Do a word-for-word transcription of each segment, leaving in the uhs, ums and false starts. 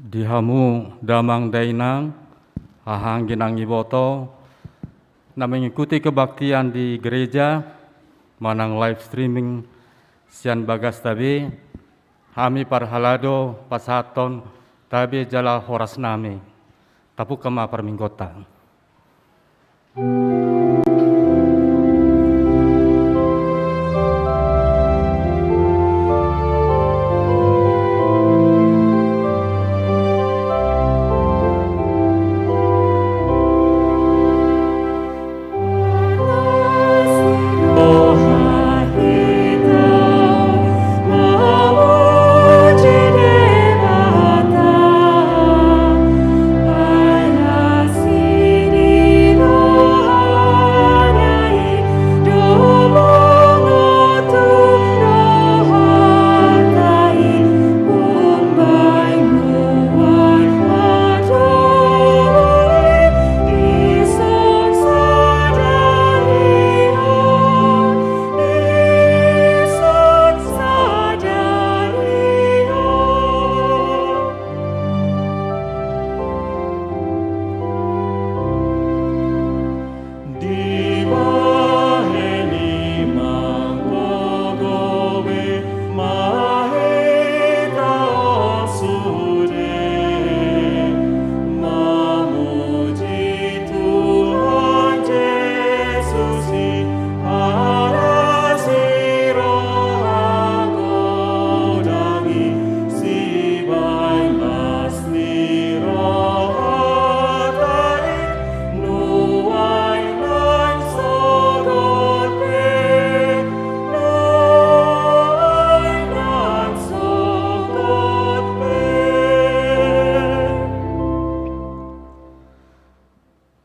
Di hamu damang dainang, haha anggi nang iboto, na mengikuti kebaktian di gereja, manang live streaming sian bagasta be, hami parhalado pasahathon tabe jala horas nami. Tapungka ma parmingguonta.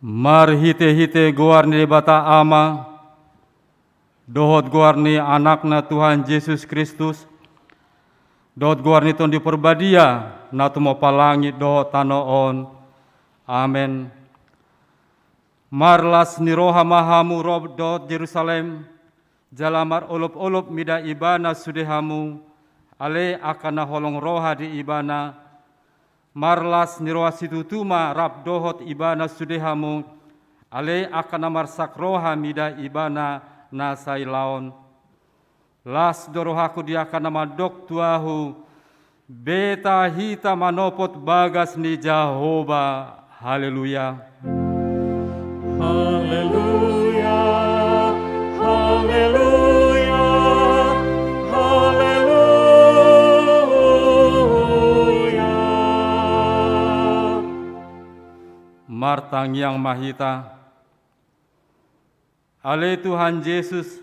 Marhitehite goar ni Debata Ama, dohot goar ni Anakna Tuhan Jesus Kristus, dohot goar ni Tondi Parbadia, na tumompa langit dohot tano on. Amen. Marlas ni roha ma hamu ro dohot Jerusalem, jala marolopolop mida Ibana sude hamu, ale angka na holong roha di Ibana. Marlas ni roha situtu ma rap dohot Ibana sude hamu, ale angka na marsak roha mida Ibana na sailaon. Las do rohangku di angka na mandok tu ahu, beta hita manopot bagas ni Jahowa. Haleluya. Haleluya, haleluya, haleluya. Martangiang ma hita. Ale Tuhan Jesus,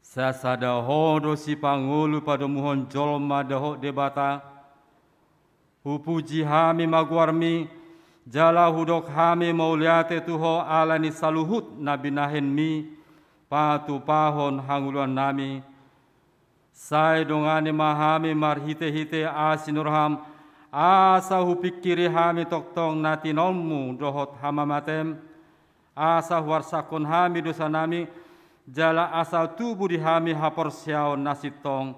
sasada Ho do sipangolu padomuhon jolma dohot Debata. Hupuji hami ma goarMi, jala hudok hami mauliate tu Ho ala ni saluhut na binahenMi patupahon hangoluannami. Sai dongani ma hami marhitehite asi ni rohaM, asa hupingkiri hami tongtong na tinaonMu dohot hamamateM, asa huarsakhon hami dosanami, jala asa tubu di hami haporseaon na sintong.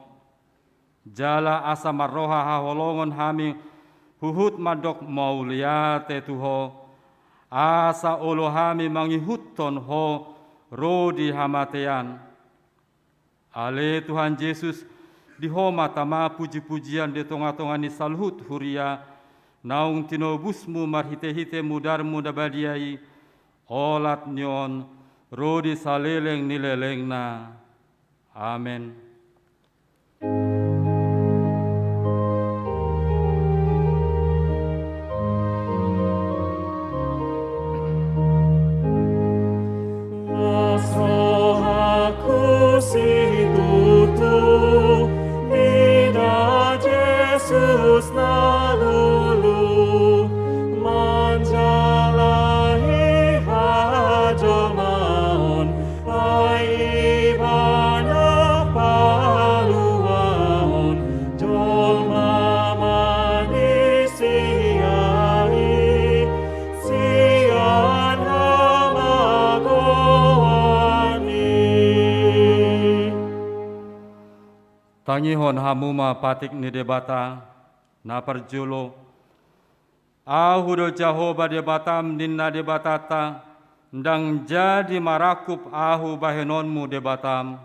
Jala asa marroha haholongon hami huhut mandok mauliate tu Ho, asa olo hami mangihuthon Ho ro di hamatean. Ale Tuhan Jesus, di Ho ma tama pujipujian di tongatonga ni saluhut huria, naung tinobusMu marhitehite mudarMu na badia i, olat ni on, ro di saleleng ni lelengna. Amen. Las rohangku situtu, mida Jesus na lulu, manjalahi hajolmaon, ai Ibana paluahon, jolma manisia i, sian hamagoan i. Tangihon hamu ma patik ni Debata. Na parjolo, Ahu do Jahowa Debatam, ninna Debatanta, ndang jadi marangkup Ahu bahenonmu Debatam.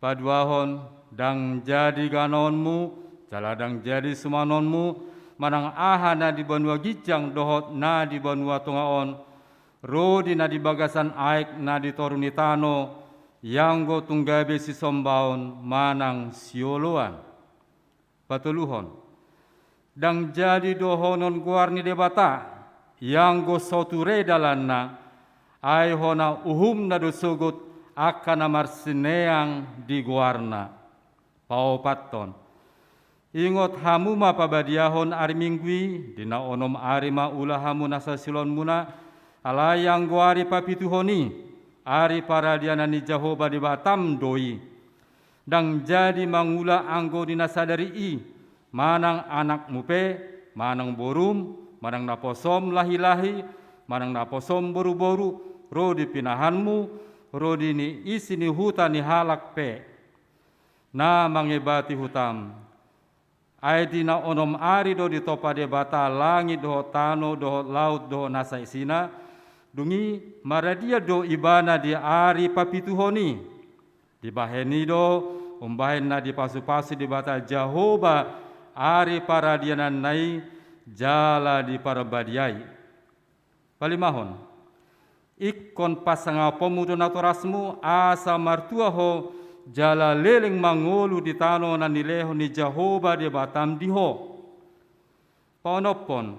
Paduahon, ndang jadi ganaonmu, jala ndang jadi sumanonmu, manang aha na di banua ginjang dohot na di banua tonga on, ro di na di bagasan aek na di toru ni tano, ianggo tung gabe sisombaon manang sioloan. Patoluhon, ndang jadi dohonon goar ni Debata, ianggo so ture dalanna, ai hona uhumna do sogot angka na marsineang di goarna. Paopathon, ingot hamu ma pabadiahon ari Minggu i, di na onom ari ma ula hamu nasa siulaonmuna, alai anggo ari papituhon i, ari paradianan ni Jahowa Debatam do i. Ndang jadi mangula anggo di na sadari i, manang anakmu pe, manang borum, manang naposom lahilahi, manang naposom boruboru, ro di pinahanmu, ro di ni isi ni huta ni halak pe, na mangebati hutam. Ai di na onom ari do ditompa Debata langit dohot tano dohot laut dohot nasa isina, dung i maradian do Ibana di ari papituhon i. Dibahen i do umbahen na dipasupasu Debata Jahowa ari paradiananna i jala diparbadiai. Palimahon, ingkon pasangaponmu do natorasmu asa martua ho jala leleng mangolu di tano na nilehon ni Jahowa Debatam di ho. Paonomhon,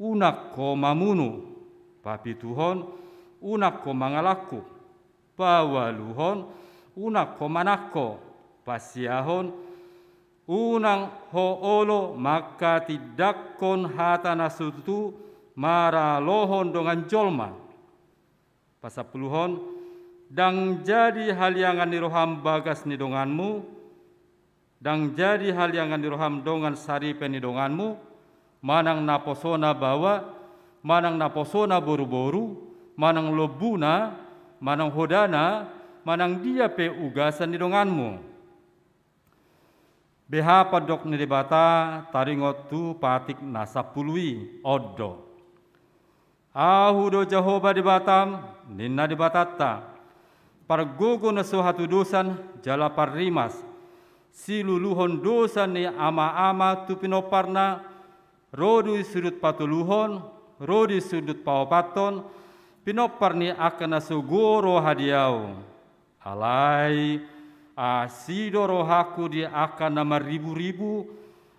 unang ho mamunu. Papituhon, unang ho mangalangkup. Paualuhon, unang ho manangko. Pasiahon, unang ho olo manghatindanghon hata na so tutu maralohon dongan jolma. Pasampuluhon, ndang jadi haliangan ni roham bagas ni donganmu, ndang jadi haliangan ni roham dongan saripe ni donganmu, manang naposona baoa, manang naposona boruboru, manang lombuna, manang hodana, manang dia pe ugasan ni donganmu. Beha pandok ni Debata taringot tu patik na sampulu i, on do. Ahu do Jahowa Debatam, ninna Debatanta, pargogo na so hatudosan jala parrimas, siluluhon dosa ni amaama tu pinomparna, ro di sundut patoluhon, ro di sundut paopathon, pinompar ni angka na so gogo roha di ahu. Alai asi do rohangku di angka na marriburibu,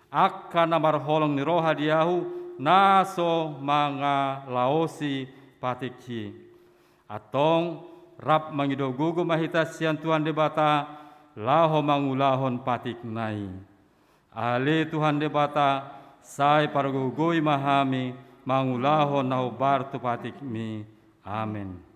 angka na marholong ni roha di ahu, na so mangalaosi patik i. Antong, rap mangido gogo ma hita sian Tuhan Debata, laho mangulahon patikna i. Ale Tuhan Debata, sai pargogoi ma hami mangulahon na hombar tu patikmi. Amen.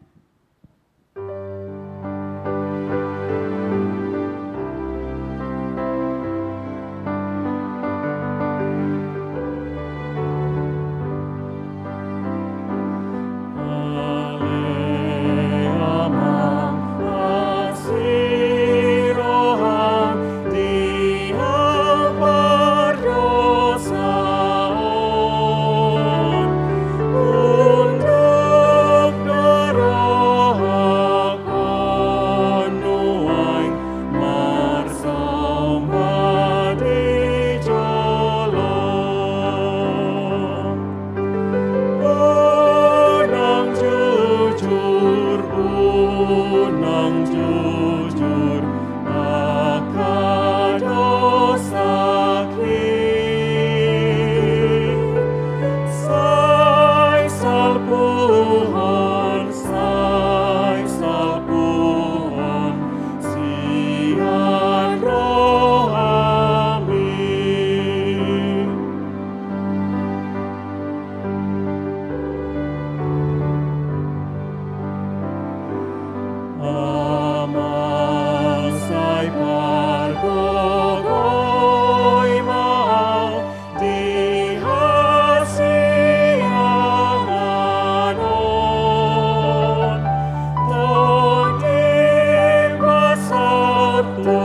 Sai salpuhon, sai salpuhon sian rohami. Amang, sai pargogoi ma ahu di hasiangan on. Tondi basar tu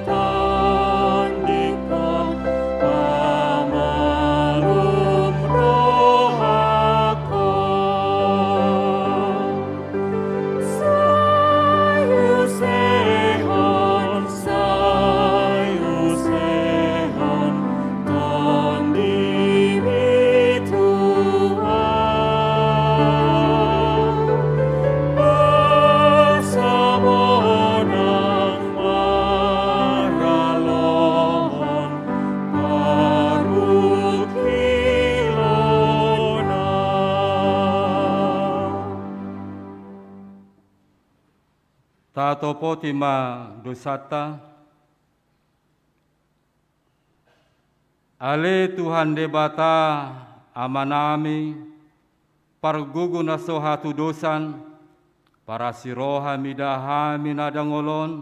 tandingkon, pamalum Topoti ma dosanta. Ale Tuhan Debata, Amanami, pargogo na so hatudosan, parasi roha mida hami na dangol on,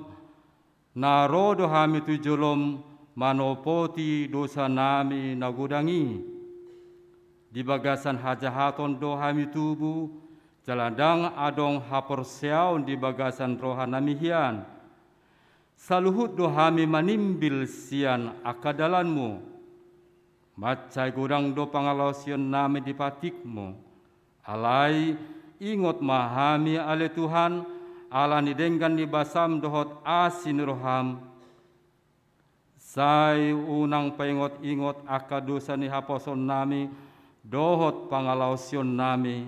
na ro do hami tu jolom manopoti dosanami na godang i. Di bagasan hajahaton do hami tubu, jala ndang adong haporseaon di bagasan rohanami hian. Saluhut do hami manimbil sian angka dalanmu. Mansai godang do pangalaosionnami di patikmu. Alai, ingot ma hami ale Tuhan, ala ni denggan ni basam dohot asi ni roham. Sai unang paingot-ingot angka dosa ni haposoonnami dohot pangalaosionnami.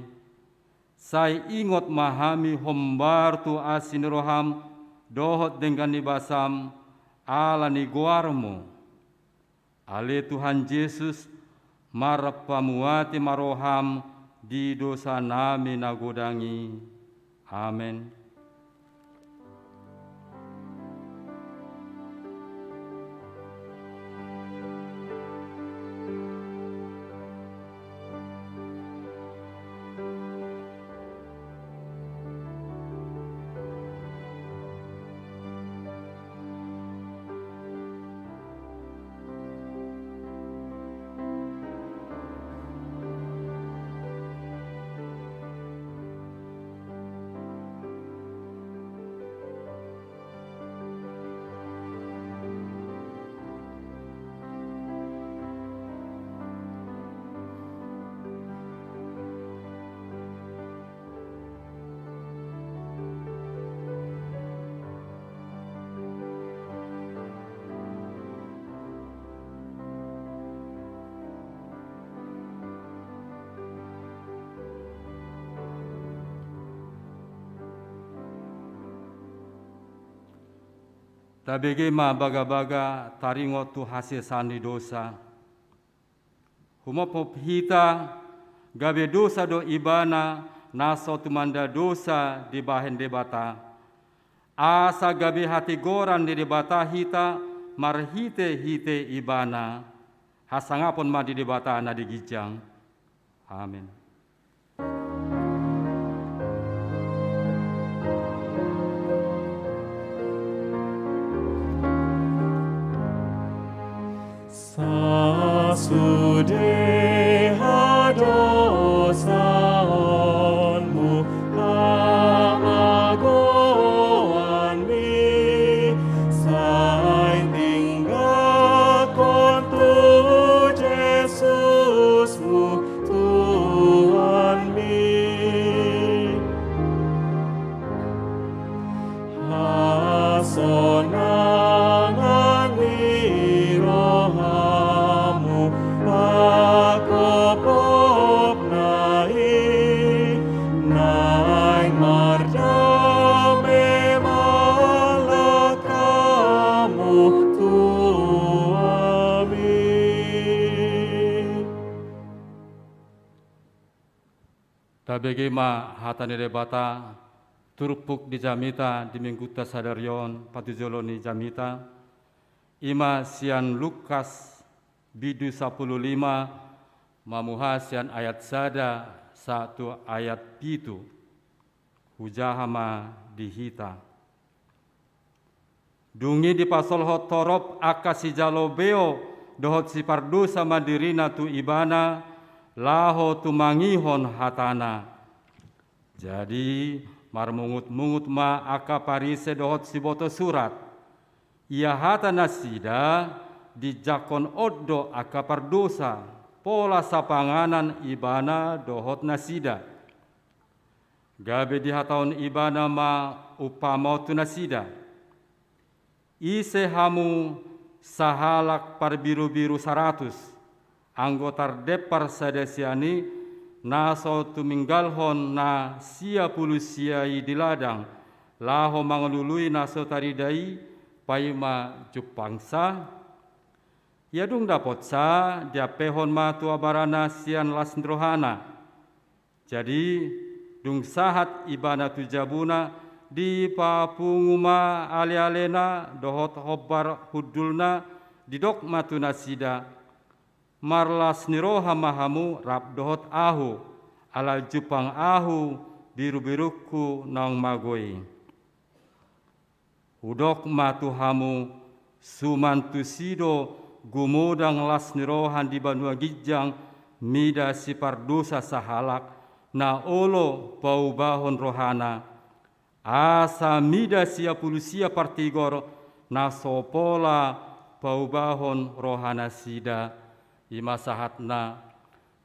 Sai ingot ma hami hombar tu asi ni roham dohot denggan ni basam ala ni goarmu. Ale Tuhan Jesus, marpamuati ma roham di dosanami na godang i. Amen. Tabege ma bagabaga taringot tu hasesaan ni dosa. Humophop hita, gabe dosa do ibana na so tumanda dosa dibahen Debata. Asa gabe hatigoran ni Debata hita marhite-hite ibana. Hasangapon ma di Debata na di ginjang. Amen. Sasude hadosaonmu hamagoanmi, sai tinggangkon tu Jesusmu Tuhanmi. Hasonangan ni rohamu panghophopna i, naeng mardame ma laklakmu tu hami. Tabege ma hata ni Debata, turpuk di jamita di minggunta sadari on, patujolo ni jamita, i ma sian Lukas, bindu sampulu lima, mamuha sian ayat sada sahat tu ayat pitu. Hujaha ma di hita. Dung i dipasolhot torop angka sijalo beo dohot sipardosa ma dirina tu ibana, laho tumangihon hatana. Jadi, marmungutmungut ma angka Parise dohot siboto surat. Ia hata nasida, dijangkon on do angka pardosa, pola sapanganan ibana dohot nasida. Gabe dihatahon ibana ma umpama on tu nasida. Ise hamu sahalak parbirubiru saratus, anggo tardempar sada sian i, na so tuminggalhon na sia pulu sia i di ladang, laho mangalului na so tarida i, paima jumpangsa? Ia dung dapotsa, diampehon ma tu abarana sian las ni rohana. Jadi, dung sahat ibana tu jabuna, Dipapungu ma alealena dohot hombar hundulna, didok ma tu nasida: Marlas ni roha ma hamu rap dohot ahu, ala jumpang ahu birubirungku naung mago i. Hudok ma tu hamu, suman tusi do gumodang las ni roha di banua ginjang mida sipardosa sahalak, na olo paubahon rohana. Asa mida sia pulu sia partigor, na so pola paubahon rohanasida. I ma sahatna.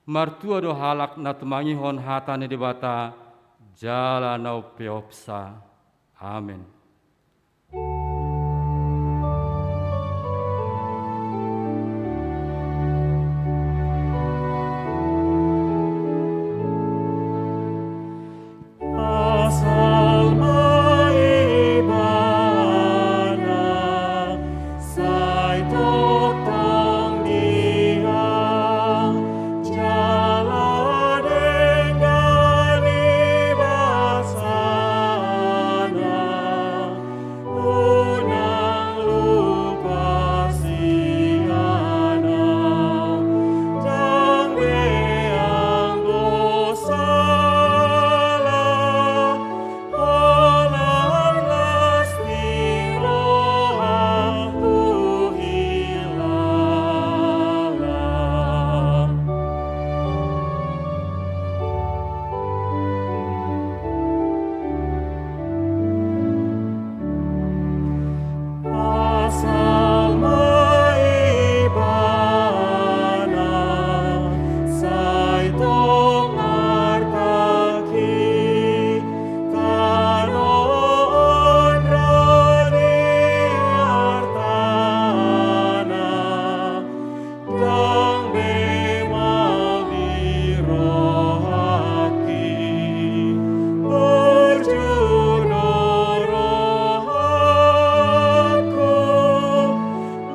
Martua do halak na tumangihon hata ni Debata jala na umpeopsa. Amen. Asal ma Ibana sai tongtong dia, jala denggan i basana. Unang lupa sian au, ndang be anggo sala, holan las ni roha huhilala. Asal ma Ibana sai tong martangki, tano on ro di artana. Ndang be mau di rohangki, burju do rohangku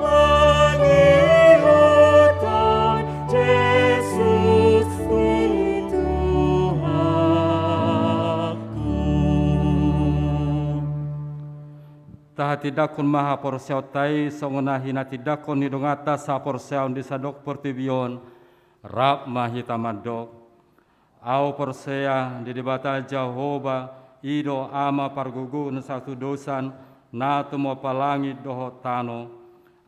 mangihuthon Jesus Tuhanku. Tahatindangkon ma haporseaonta i songon na hinatindangkon ni donganta sahaporseaon di sandok portibi on. Rap ma hita mandok: Ahu porsea di Debata Jahowa, i do Ama pargogo na so hatudosan, na tumompa langit dohot tano.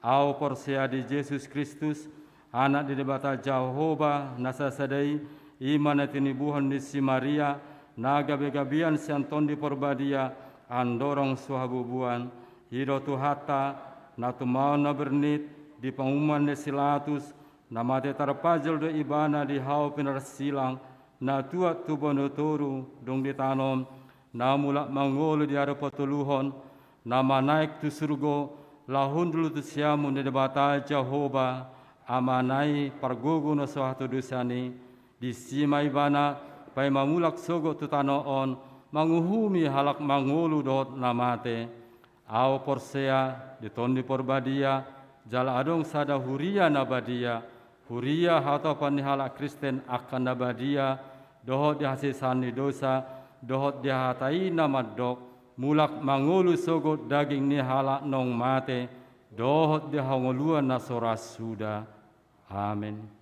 Ahu porsea di Jesus Kristus, Anak ni Debata Jahowa na sasada i, i ma na tinibuhon ni si Maria, na gabegabean sian Tondi Parbadia, andorang so habubuan. I do Tuhanta, na tumaon na bernit di panguhuman ni si Latus, na mate tarpajal do Ibana di hau pinarsilang, na tuat tu banua toru dung ditanom, na mulak mangolu di ari patoluhon, na manaek tu surgo, laho hundul tu siamun ni Debata Jahowa, Amana i pargogo na so hatudosan i. Disi ma Ibana paima mulak sogot tu tano on, manguhumi halak mangolu dohot na mate. Ahu porsea di Tondi Parbadia, jala adong sada huria na badia, huria hatopan ni halak Kristen angka na badia, dohot di hasesaan ni dosa, dohot di hata i na mandok, mulak mangolu sogot daging ni halak naung mate, dohot di hangoluan na so ra suda. Amen.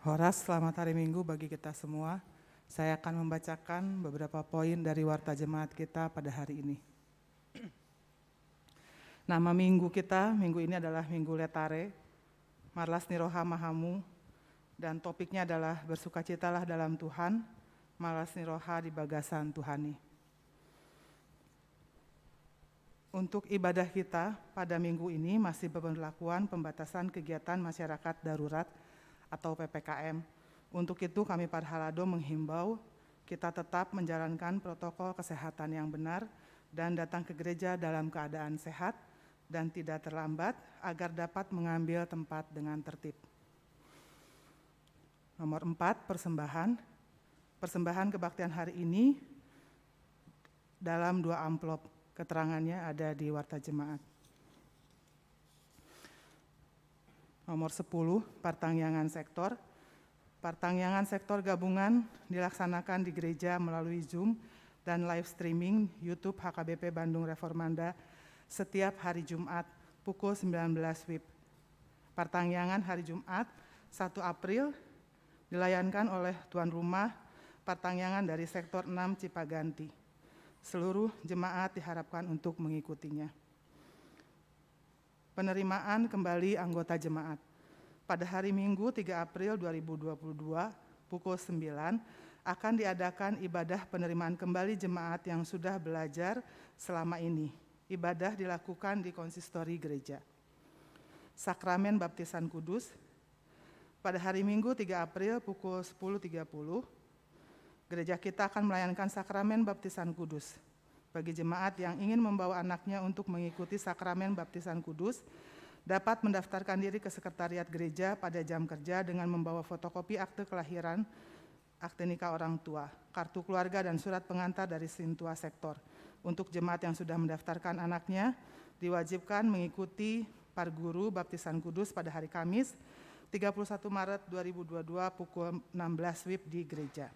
Horas, selamat hari Minggu bagi kita semua. Saya akan membacakan beberapa poin dari warta jemaat kita pada hari ini. Nama minggu kita minggu ini adalah Minggu Letare, Marlas ni Roha ma hamu, dan topiknya adalah Bersukacitalah dalam Tuhan, Marlas ni Roha di bagasan Tuhan i. Untuk ibadah kita pada minggu ini masih berlakuan pembatasan kegiatan masyarakat darurat atau P P K M. Untuk itu kami Parhalado menghimbau kita tetap menjalankan protokol kesehatan yang benar dan datang ke gereja dalam keadaan sehat dan tidak terlambat agar dapat mengambil tempat dengan tertib. Nomor empat, persembahan. Persembahan kebaktian hari ini dalam dua amplop. Keterangannya ada di warta jemaat. Nomor sepuluh, partangiangan sektor. Partangiangan sektor gabungan dilaksanakan di gereja melalui Zoom dan live streaming YouTube H K B P Bandung Reformanda setiap hari Jumat pukul sembilan belas W I B. Partangiangan hari Jumat, satu April, dilayankan oleh tuan rumah partangiangan dari sektor enam Cipaganti. Seluruh jemaat diharapkan untuk mengikutinya. Penerimaan kembali anggota jemaat. Pada hari Minggu, tiga April dua ribu dua puluh dua, pukul sembilan, akan diadakan ibadah penerimaan kembali jemaat yang sudah belajar selama ini. Ibadah dilakukan di konsistori gereja. Sakramen Baptisan Kudus. Pada hari Minggu, tiga April, pukul sepuluh tiga puluh, gereja kita akan melayangkan sakramen Baptisan Kudus. Bagi jemaat yang ingin membawa anaknya untuk mengikuti sakramen Baptisan Kudus, dapat mendaftarkan diri ke sekretariat gereja pada jam kerja dengan membawa fotokopi akte kelahiran, akte nikah orang tua, kartu keluarga, dan surat pengantar dari sintua sektor. Untuk jemaat yang sudah mendaftarkan anaknya, diwajibkan mengikuti parguru Baptisan Kudus pada hari Kamis, tiga puluh satu Maret dua ribu dua puluh dua, pukul enam belas W I B di gereja.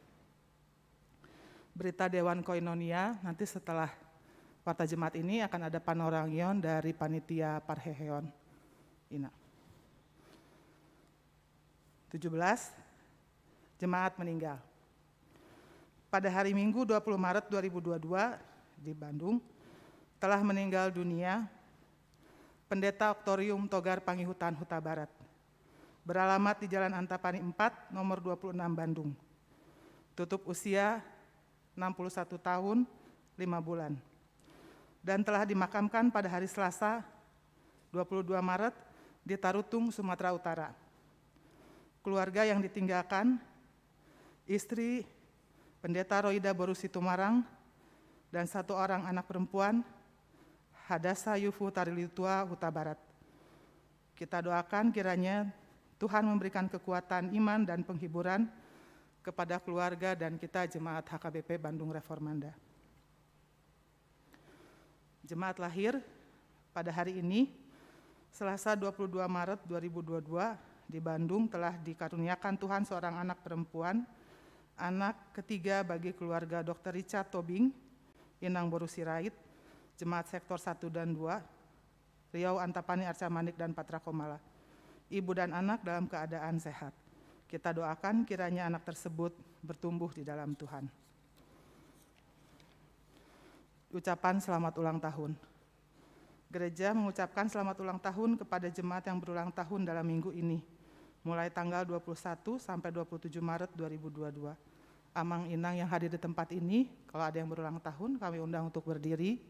Berita Dewan Koinonia, nanti setelah warta jemaat ini akan ada panoramion dari panitia parheheon. Ina. Tujuh belas, jemaat meninggal. Pada hari Minggu, dua puluh Maret dua ribu dua puluh dua, di Bandung, telah meninggal dunia Pendeta Oktorium Togar Pangihutan Hutabarat, beralamat di Jalan Antapani empat, nomor dua puluh enam, Bandung. Tutup usia enam puluh satu tahun, lima bulan. Dan telah dimakamkan pada hari Selasa, dua puluh dua Maret, di Tarutung, Sumatera Utara. Keluarga yang ditinggalkan, istri Pendeta Roida Boru Situmarang, dan satu orang anak perempuan, Hadasa Yufu Tarilitua, Hutabarat. Kita doakan kiranya Tuhan memberikan kekuatan iman dan penghiburan kepada keluarga dan kita jemaat H K B P Bandung Reformanda. Jemaat lahir pada hari ini, Selasa dua puluh dua Maret dua ribu dua puluh dua, di Bandung telah dikaruniakan Tuhan seorang anak perempuan, anak ketiga bagi keluarga Dokter Richard Tobing, Inang Boru Sirait, jemaat sektor satu dan dua, Riau, Antapani, Arca Manik, dan Patra Komala. Ibu dan anak dalam keadaan sehat. Kita doakan kiranya anak tersebut bertumbuh di dalam Tuhan. Ucapan selamat ulang tahun. Gereja mengucapkan selamat ulang tahun kepada jemaat yang berulang tahun dalam minggu ini, mulai tanggal dua puluh satu sampai dua puluh tujuh Maret dua ribu dua puluh dua. Amang inang yang hadir di tempat ini, kalau ada yang berulang tahun, kami undang untuk berdiri.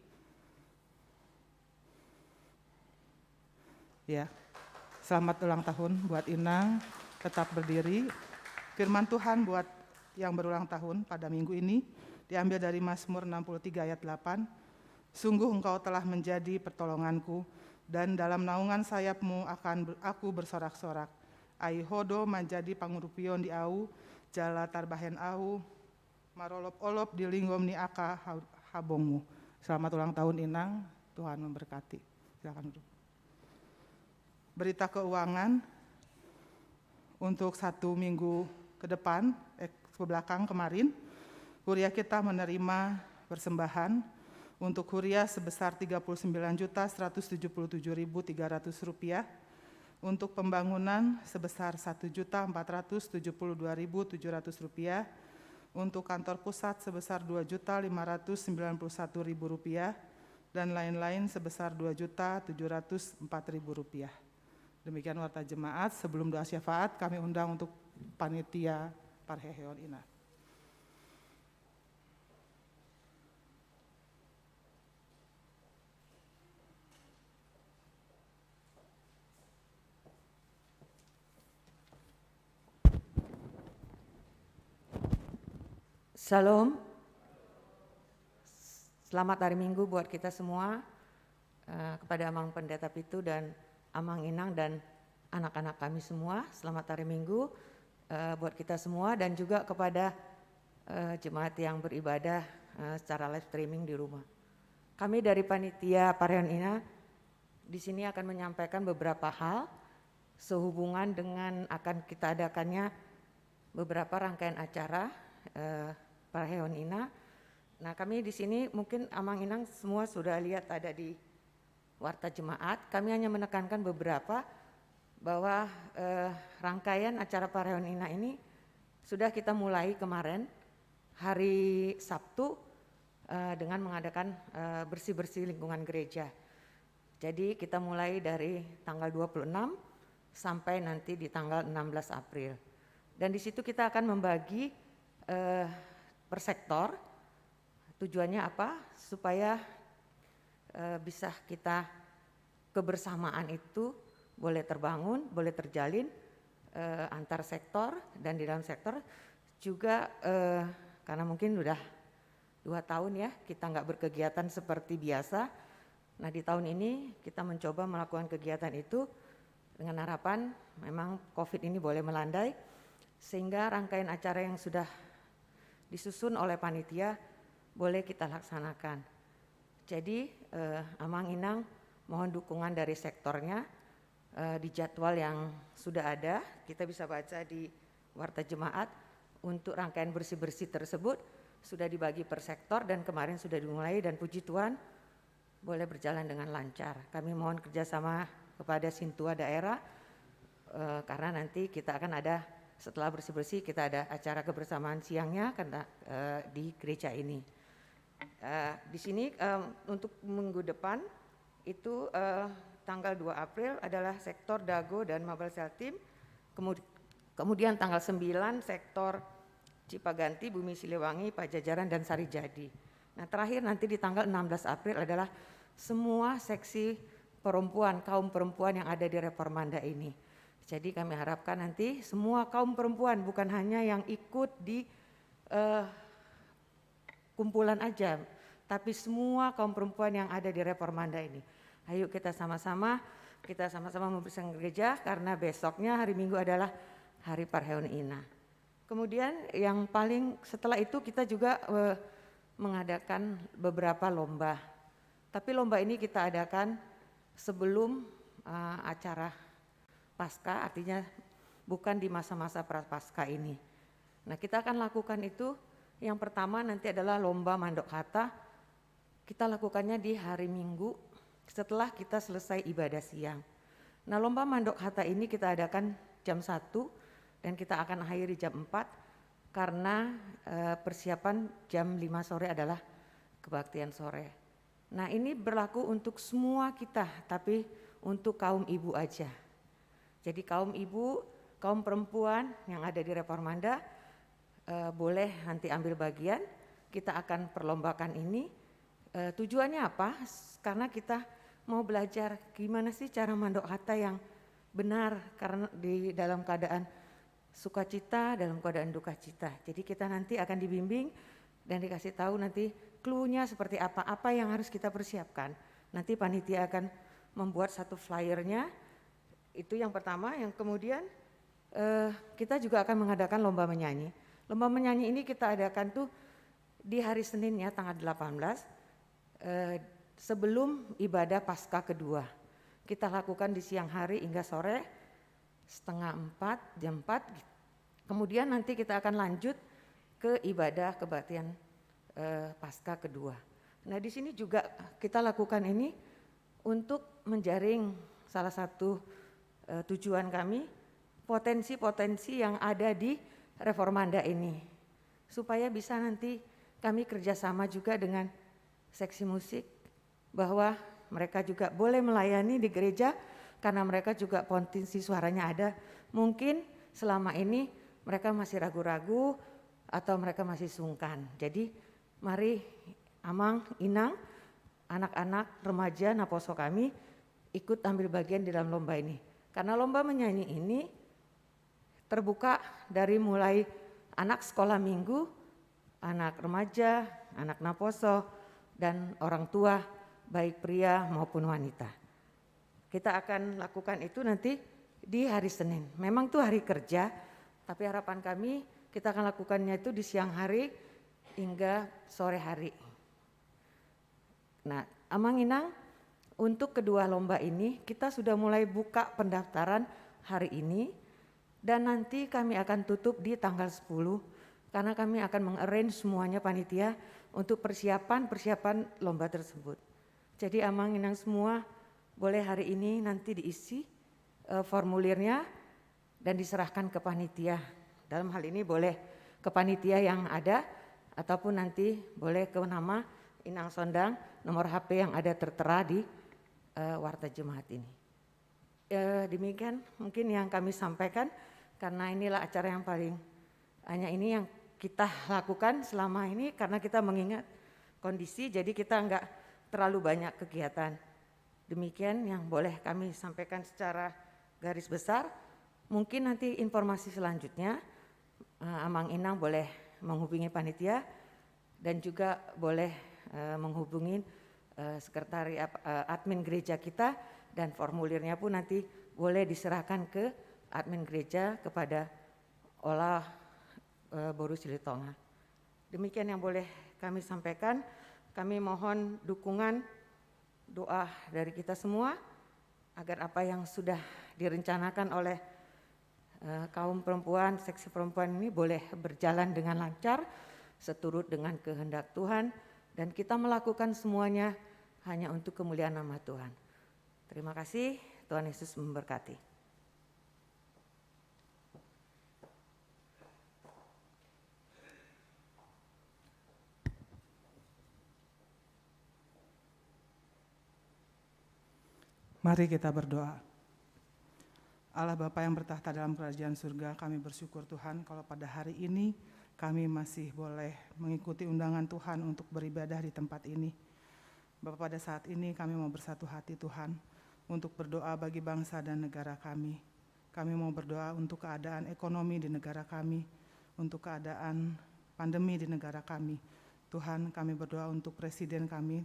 Ya, selamat ulang tahun buat inang. Tetap berdiri. Firman Tuhan buat yang berulang tahun pada minggu ini diambil dari Mazmur enam puluh tiga ayat delapan. Sungguh Engkau telah menjadi pertolonganku, dan dalam naungan sayap-Mu akan ber-, aku bersorak-sorak. Ai Ho do manjadi pangurupion di ahu, jala tarbahen ahu marolop-olop di lingom ni angka ha-, habong-Mu. Selamat ulang tahun, Inang. Tuhan memberkati. Silakan duduk. Berita keuangan untuk satu minggu ke depan, eh, ke belakang kemarin, Huria kita menerima persembahan untuk Huria sebesar tiga puluh sembilan juta seratus tujuh puluh tujuh ribu tiga ratus rupiah. Untuk pembangunan sebesar satu juta empat ratus tujuh puluh dua ribu tujuh ratus rupiah, untuk kantor pusat sebesar dua juta lima ratus sembilan puluh satu ribu rupiah, dan lain-lain sebesar dua juta tujuh ratus empat ribu rupiah. Demikian warta jemaat. Sebelum doa syafaat, kami undang untuk panitia parheheon ina. Shalom. Selamat hari Minggu buat kita semua. Eh, kepada Amang Pendeta Pitu dan Amang Inang dan anak-anak kami semua, selamat hari Minggu, eh, buat kita semua, dan juga kepada, eh, jemaat yang beribadah, eh, secara live streaming di rumah. Kami dari panitia parheheon ina di sini akan menyampaikan beberapa hal sehubungan dengan akan kita adakannya beberapa rangkaian acara, eh, parheheon ina. Nah, kami di sini mungkin Amang Inang semua sudah lihat ada di warta jemaat. Kami hanya menekankan beberapa bahwa, eh, rangkaian acara parheheon ina ini sudah kita mulai kemarin hari Sabtu, eh, dengan mengadakan, eh, bersih-bersih lingkungan gereja. Jadi kita mulai dari tanggal dua puluh enam sampai nanti di tanggal enam belas April. Dan di situ kita akan membagi, eh, per sektor. Tujuannya apa? Supaya, eh, bisa kita kebersamaan itu boleh terbangun, boleh terjalin, eh, antar sektor dan di dalam sektor juga, eh, karena mungkin udah dua tahun ya kita nggak berkegiatan seperti biasa. Nah, di tahun ini kita mencoba melakukan kegiatan itu dengan harapan memang covid ini boleh melandai, sehingga rangkaian acara yang sudah disusun oleh panitia boleh kita laksanakan. Jadi, eh, Amang Inang mohon dukungan dari sektornya, eh, di jadwal yang sudah ada, kita bisa baca di warta jemaat, untuk rangkaian bersih-bersih tersebut sudah dibagi per sektor dan kemarin sudah dimulai dan puji Tuhan boleh berjalan dengan lancar. Kami mohon kerjasama kepada Sintua daerah, eh, karena nanti kita akan ada, setelah bersih-bersih, kita ada acara kebersamaan siangnya karena, eh, di gereja ini. Eh, di sini, em, untuk minggu depan itu, eh, tanggal dua April adalah sektor Dago dan Mobile Cell Team. Kemud-, kemudian tanggal sembilan sektor Cipaganti, Bumi Siliwangi, Pajajaran, dan Sarijadi. Nah, terakhir nanti di tanggal enam belas April adalah semua seksi perempuan, kaum perempuan yang ada di Reformanda ini. Jadi kami harapkan nanti semua kaum perempuan, bukan hanya yang ikut di, eh, kumpulan aja, tapi semua kaum perempuan yang ada di Reformanda ini. Ayo kita sama-sama, kita sama-sama membersihkan gereja karena besoknya hari Minggu adalah hari parheheon ina. Kemudian yang paling setelah itu kita juga, eh, mengadakan beberapa lomba. Tapi lomba ini kita adakan sebelum, eh, acara Paskah, artinya bukan di masa-masa Prapaskah ini. Nah, kita akan lakukan itu, yang pertama nanti adalah lomba mandok hata. Kita lakukannya di hari Minggu setelah kita selesai ibadah siang. Nah, lomba mandok hata ini kita adakan jam satu dan kita akan akhiri jam empat karena, eh, persiapan jam lima sore adalah kebaktian sore. Nah, ini berlaku untuk semua kita, tapi untuk kaum ibu aja. Jadi kaum ibu, kaum perempuan yang ada di Reformanda, eh, boleh nanti ambil bagian. Kita akan perlombakan ini. Eh, tujuannya apa? S-, karena kita mau belajar gimana sih cara mandok hata yang benar karena di dalam keadaan sukacita, dalam keadaan duka cita. Jadi kita nanti akan dibimbing dan dikasih tahu nanti clue-nya seperti apa, apa yang harus kita persiapkan. Nanti panitia akan membuat satu flyernya, itu yang pertama. Yang kemudian, eh, kita juga akan mengadakan lomba menyanyi. Lomba menyanyi ini kita adakan tuh di hari Seninnya tanggal delapan belas, eh, sebelum ibadah Paskah kedua. Kita lakukan di siang hari hingga sore, setengah empat, jam empat. Kemudian nanti kita akan lanjut ke ibadah kebaktian, eh, Paskah kedua. Nah, di sini juga kita lakukan ini untuk menjaring salah satu, eh, tujuan kami, potensi-potensi yang ada di Reformanda ini, supaya bisa nanti kami kerjasama juga dengan seksi musik, bahwa mereka juga boleh melayani di gereja karena mereka juga potensi suaranya ada. Mungkin selama ini mereka masih ragu-ragu atau mereka masih sungkan. Jadi mari Amang, Inang, anak-anak, remaja, naposo kami ikut ambil bagian di dalam lomba ini. Karena lomba menyanyi ini terbuka dari mulai anak sekolah minggu, anak remaja, anak naposo, dan orang tua, baik pria maupun wanita. Kita akan lakukan itu nanti di hari Senin. Memang itu hari kerja, tapi harapan kami kita akan lakukannya itu di siang hari hingga sore hari. Nah, Amang Inang, untuk kedua lomba ini kita sudah mulai buka pendaftaran hari ini dan nanti kami akan tutup di tanggal sepuluh karena kami akan mengarrange semuanya panitia untuk persiapan-persiapan lomba tersebut. Jadi Amang Inang semua boleh hari ini nanti diisi, eh, formulirnya dan diserahkan ke panitia. Dalam hal ini boleh ke panitia yang ada ataupun nanti boleh ke nama Inang Sondang, nomor H P yang ada tertera di, eh, warta jemaat ini. Eh, demikian mungkin yang kami sampaikan, karena inilah acara yang paling, hanya ini yang kita lakukan selama ini karena kita mengingat kondisi, jadi kita nggak terlalu banyak kegiatan. Demikian yang boleh kami sampaikan secara garis besar. Mungkin nanti informasi selanjutnya, eh, Amang Inang boleh menghubungi panitia dan juga boleh, eh, menghubungi, eh, sekretari ap-, eh, admin gereja kita, dan formulirnya pun nanti boleh diserahkan ke admin gereja kepada Olah, eh, Boru Silitonga. Demikian yang boleh kami sampaikan. Kami mohon dukungan, doa dari kita semua agar apa yang sudah direncanakan oleh, eh, kaum perempuan, seksi perempuan ini boleh berjalan dengan lancar, seturut dengan kehendak Tuhan, dan kita melakukan semuanya hanya untuk kemuliaan nama Tuhan. Terima kasih, Tuhan Yesus memberkati. Mari kita berdoa. Allah Bapa yang bertakhta dalam kerajaan surga, kami bersyukur Tuhan kalau pada hari ini kami masih boleh mengikuti undangan Tuhan untuk beribadah di tempat ini. Bapa, pada saat ini kami mau bersatu hati Tuhan untuk berdoa bagi bangsa dan negara kami. Kami mau berdoa untuk keadaan ekonomi di negara kami, untuk keadaan pandemi di negara kami. Tuhan, kami berdoa untuk presiden kami,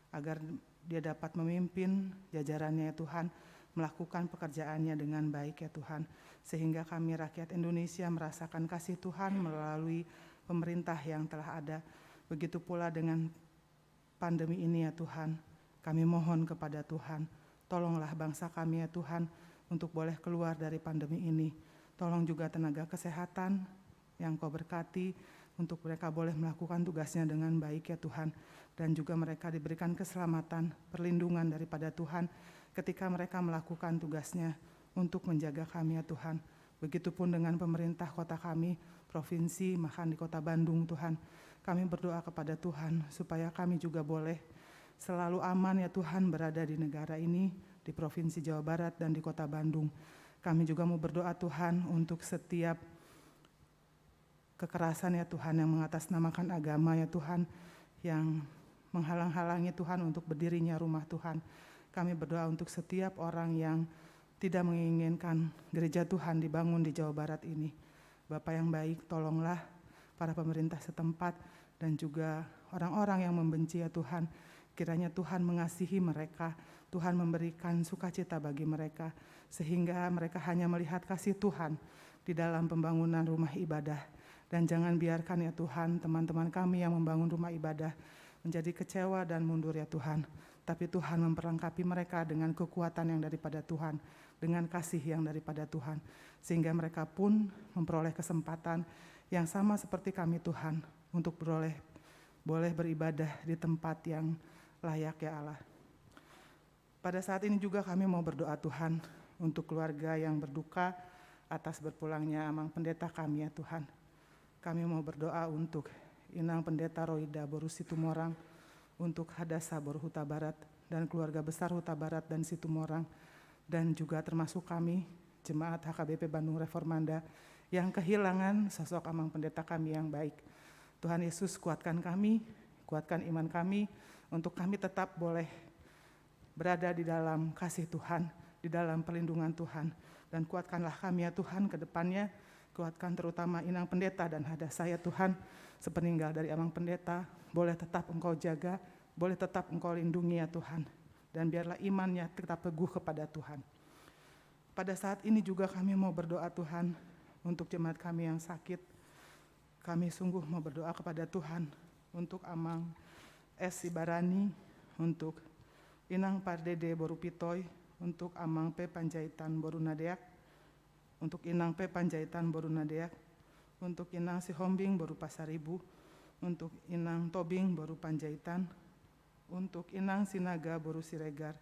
agar dia dapat memimpin jajarannya, ya Tuhan, melakukan pekerjaannya dengan baik, ya Tuhan, sehingga kami rakyat Indonesia merasakan kasih Tuhan melalui pemerintah yang telah ada. Begitu pula dengan pandemi ini, ya Tuhan. Kami mohon kepada Tuhan, tolonglah bangsa kami, ya Tuhan, untuk boleh keluar dari pandemi ini. Tolong juga tenaga kesehatan yang Kau berkati, untuk mereka boleh melakukan tugasnya dengan baik, ya Tuhan, dan juga mereka diberikan keselamatan, perlindungan daripada Tuhan ketika mereka melakukan tugasnya untuk menjaga kami, ya Tuhan. Begitupun dengan pemerintah kota kami, provinsi, bahkan di Kota Bandung, Tuhan. Kami berdoa kepada Tuhan supaya kami juga boleh selalu aman, ya Tuhan, berada di negara ini, di Provinsi Jawa Barat dan di Kota Bandung. Kami juga mau berdoa, Tuhan, untuk setiap kekerasan, ya Tuhan, yang mengatasnamakan agama, ya Tuhan, yang menghalang-halangi, Tuhan, untuk berdirinya rumah Tuhan. Kami berdoa untuk setiap orang yang tidak menginginkan gereja Tuhan dibangun di Jawa Barat ini. Bapa yang baik, tolonglah para pemerintah setempat dan juga orang-orang yang membenci, ya Tuhan. Kiranya Tuhan mengasihi mereka, Tuhan memberikan sukacita bagi mereka, sehingga mereka hanya melihat kasih Tuhan di dalam pembangunan rumah ibadah. Dan jangan biarkan, ya Tuhan, teman-teman kami yang membangun rumah ibadah menjadi kecewa dan mundur, ya Tuhan. Tapi Tuhan memperlengkapi mereka dengan kekuatan yang daripada Tuhan, dengan kasih yang daripada Tuhan, sehingga mereka pun memperoleh kesempatan yang sama seperti kami, Tuhan, untuk beroleh, boleh beribadah di tempat yang layak, ya Allah. Pada saat ini juga kami mau berdoa, Tuhan, untuk keluarga yang berduka atas berpulangnya Amang Pendeta kami, ya Tuhan. Kami mau berdoa untuk Inang Pendeta Roida boru Situmorang, untuk Hadasa boru Hutabarat, dan keluarga besar Hutabarat dan Situmorang, dan juga termasuk kami, jemaat H K B P Bandung Reformanda, yang kehilangan sosok Amang Pendeta kami yang baik. Tuhan Yesus, kuatkan kami, kuatkan iman kami, untuk kami tetap boleh berada di dalam kasih Tuhan, di dalam perlindungan Tuhan. Dan kuatkanlah kami, ya Tuhan, ke depannya. Kuatkan terutama Inang Pendeta dan Hadasa, ya Tuhan, sepeninggal dari Amang Pendeta, boleh tetap Engkau jaga, boleh tetap Engkau lindungi, ya Tuhan. Dan biarlah imannya tetap teguh kepada Tuhan. Pada saat ini juga kami mau berdoa, Tuhan, untuk jemaat kami yang sakit. Kami sungguh mau berdoa kepada Tuhan untuk Amang S. Sibarani, untuk Inang Pardede boru Pitoi, untuk Amang P. Panjaitan boru Nadeak, untuk Inang P. Panjaitan boru Nadeak, untuk Inang Sihombing boru Pasaribu, untuk Inang Tobing boru Panjaitan, untuk Inang Sinaga boru Siregar,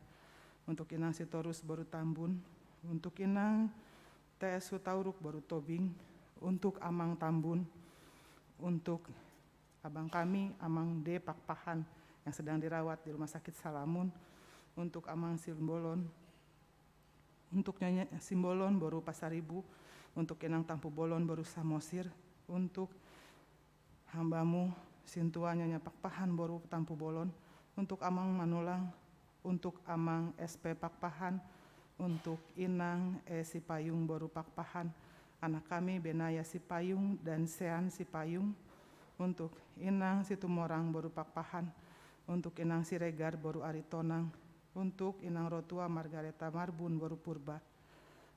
untuk Inang Sitorus boru Tambun, untuk Inang T S Hutauruk boru Tobing, untuk Amang Tambun, untuk abang kami, Amang D. Pakpahan, yang sedang dirawat di Rumah Sakit Salamun, untuk Amang Simbolon, untuk Nyonya Simbolon boru Pasaribu, untuk Inang Tampubolon boru Samosir, untuk hambamu Sintua Nyonya Pakpahan boru Tampubolon, untuk Amang Manulang, untuk Amang S P Pakpahan, untuk Inang E. Sipayung boru Pakpahan, anak kami Benaya Sipayung dan Sean Sipayung, untuk Inang Situmorang boru Pakpahan, untuk Inang Siregar boru Aritonang, untuk Inang Rotua Margareta Marbun boru Purba,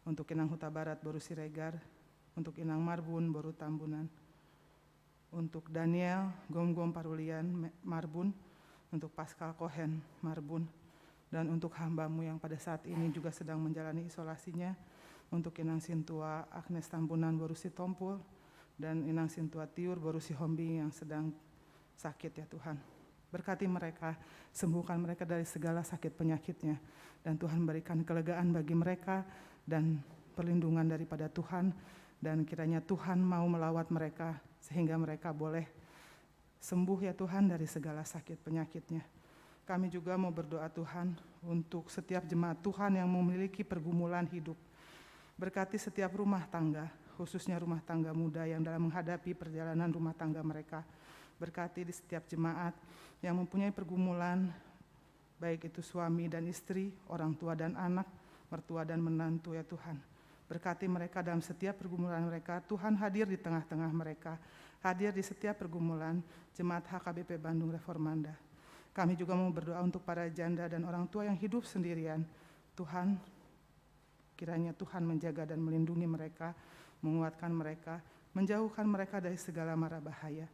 untuk Inang Hutabarat boru Siregar, untuk Inang Marbun boru Tambunan, untuk Daniel Gomgom Parulian Me-, Marbun, untuk Pascal Cohen Marbun, dan untuk hambamu yang pada saat ini juga sedang menjalani isolasinya, untuk Inang Sintua Agnes Tambunan boru Sitompul, dan Inang Sintua Tiur boru Sihombing yang sedang sakit, ya Tuhan. Berkati mereka, sembuhkan mereka dari segala sakit penyakitnya. Dan Tuhan berikan kelegaan bagi mereka dan perlindungan daripada Tuhan. Dan kiranya Tuhan mau melawat mereka sehingga mereka boleh sembuh, ya Tuhan, dari segala sakit penyakitnya. Kami juga mau berdoa, Tuhan, untuk setiap jemaat Tuhan yang memiliki pergumulan hidup. Berkati setiap rumah tangga, khususnya rumah tangga muda yang dalam menghadapi perjalanan rumah tangga mereka. Berkati di setiap jemaat yang mempunyai pergumulan, baik itu suami dan istri, orang tua dan anak, mertua dan menantu, ya Tuhan. Berkati mereka dalam setiap pergumulan mereka. Tuhan hadir di tengah-tengah mereka, hadir di setiap pergumulan jemaat H K B P Bandung Reformanda. Kami juga mau berdoa untuk para janda dan orang tua yang hidup sendirian. Tuhan, kiranya Tuhan menjaga dan melindungi mereka, menguatkan mereka, menjauhkan mereka dari segala mara bahaya.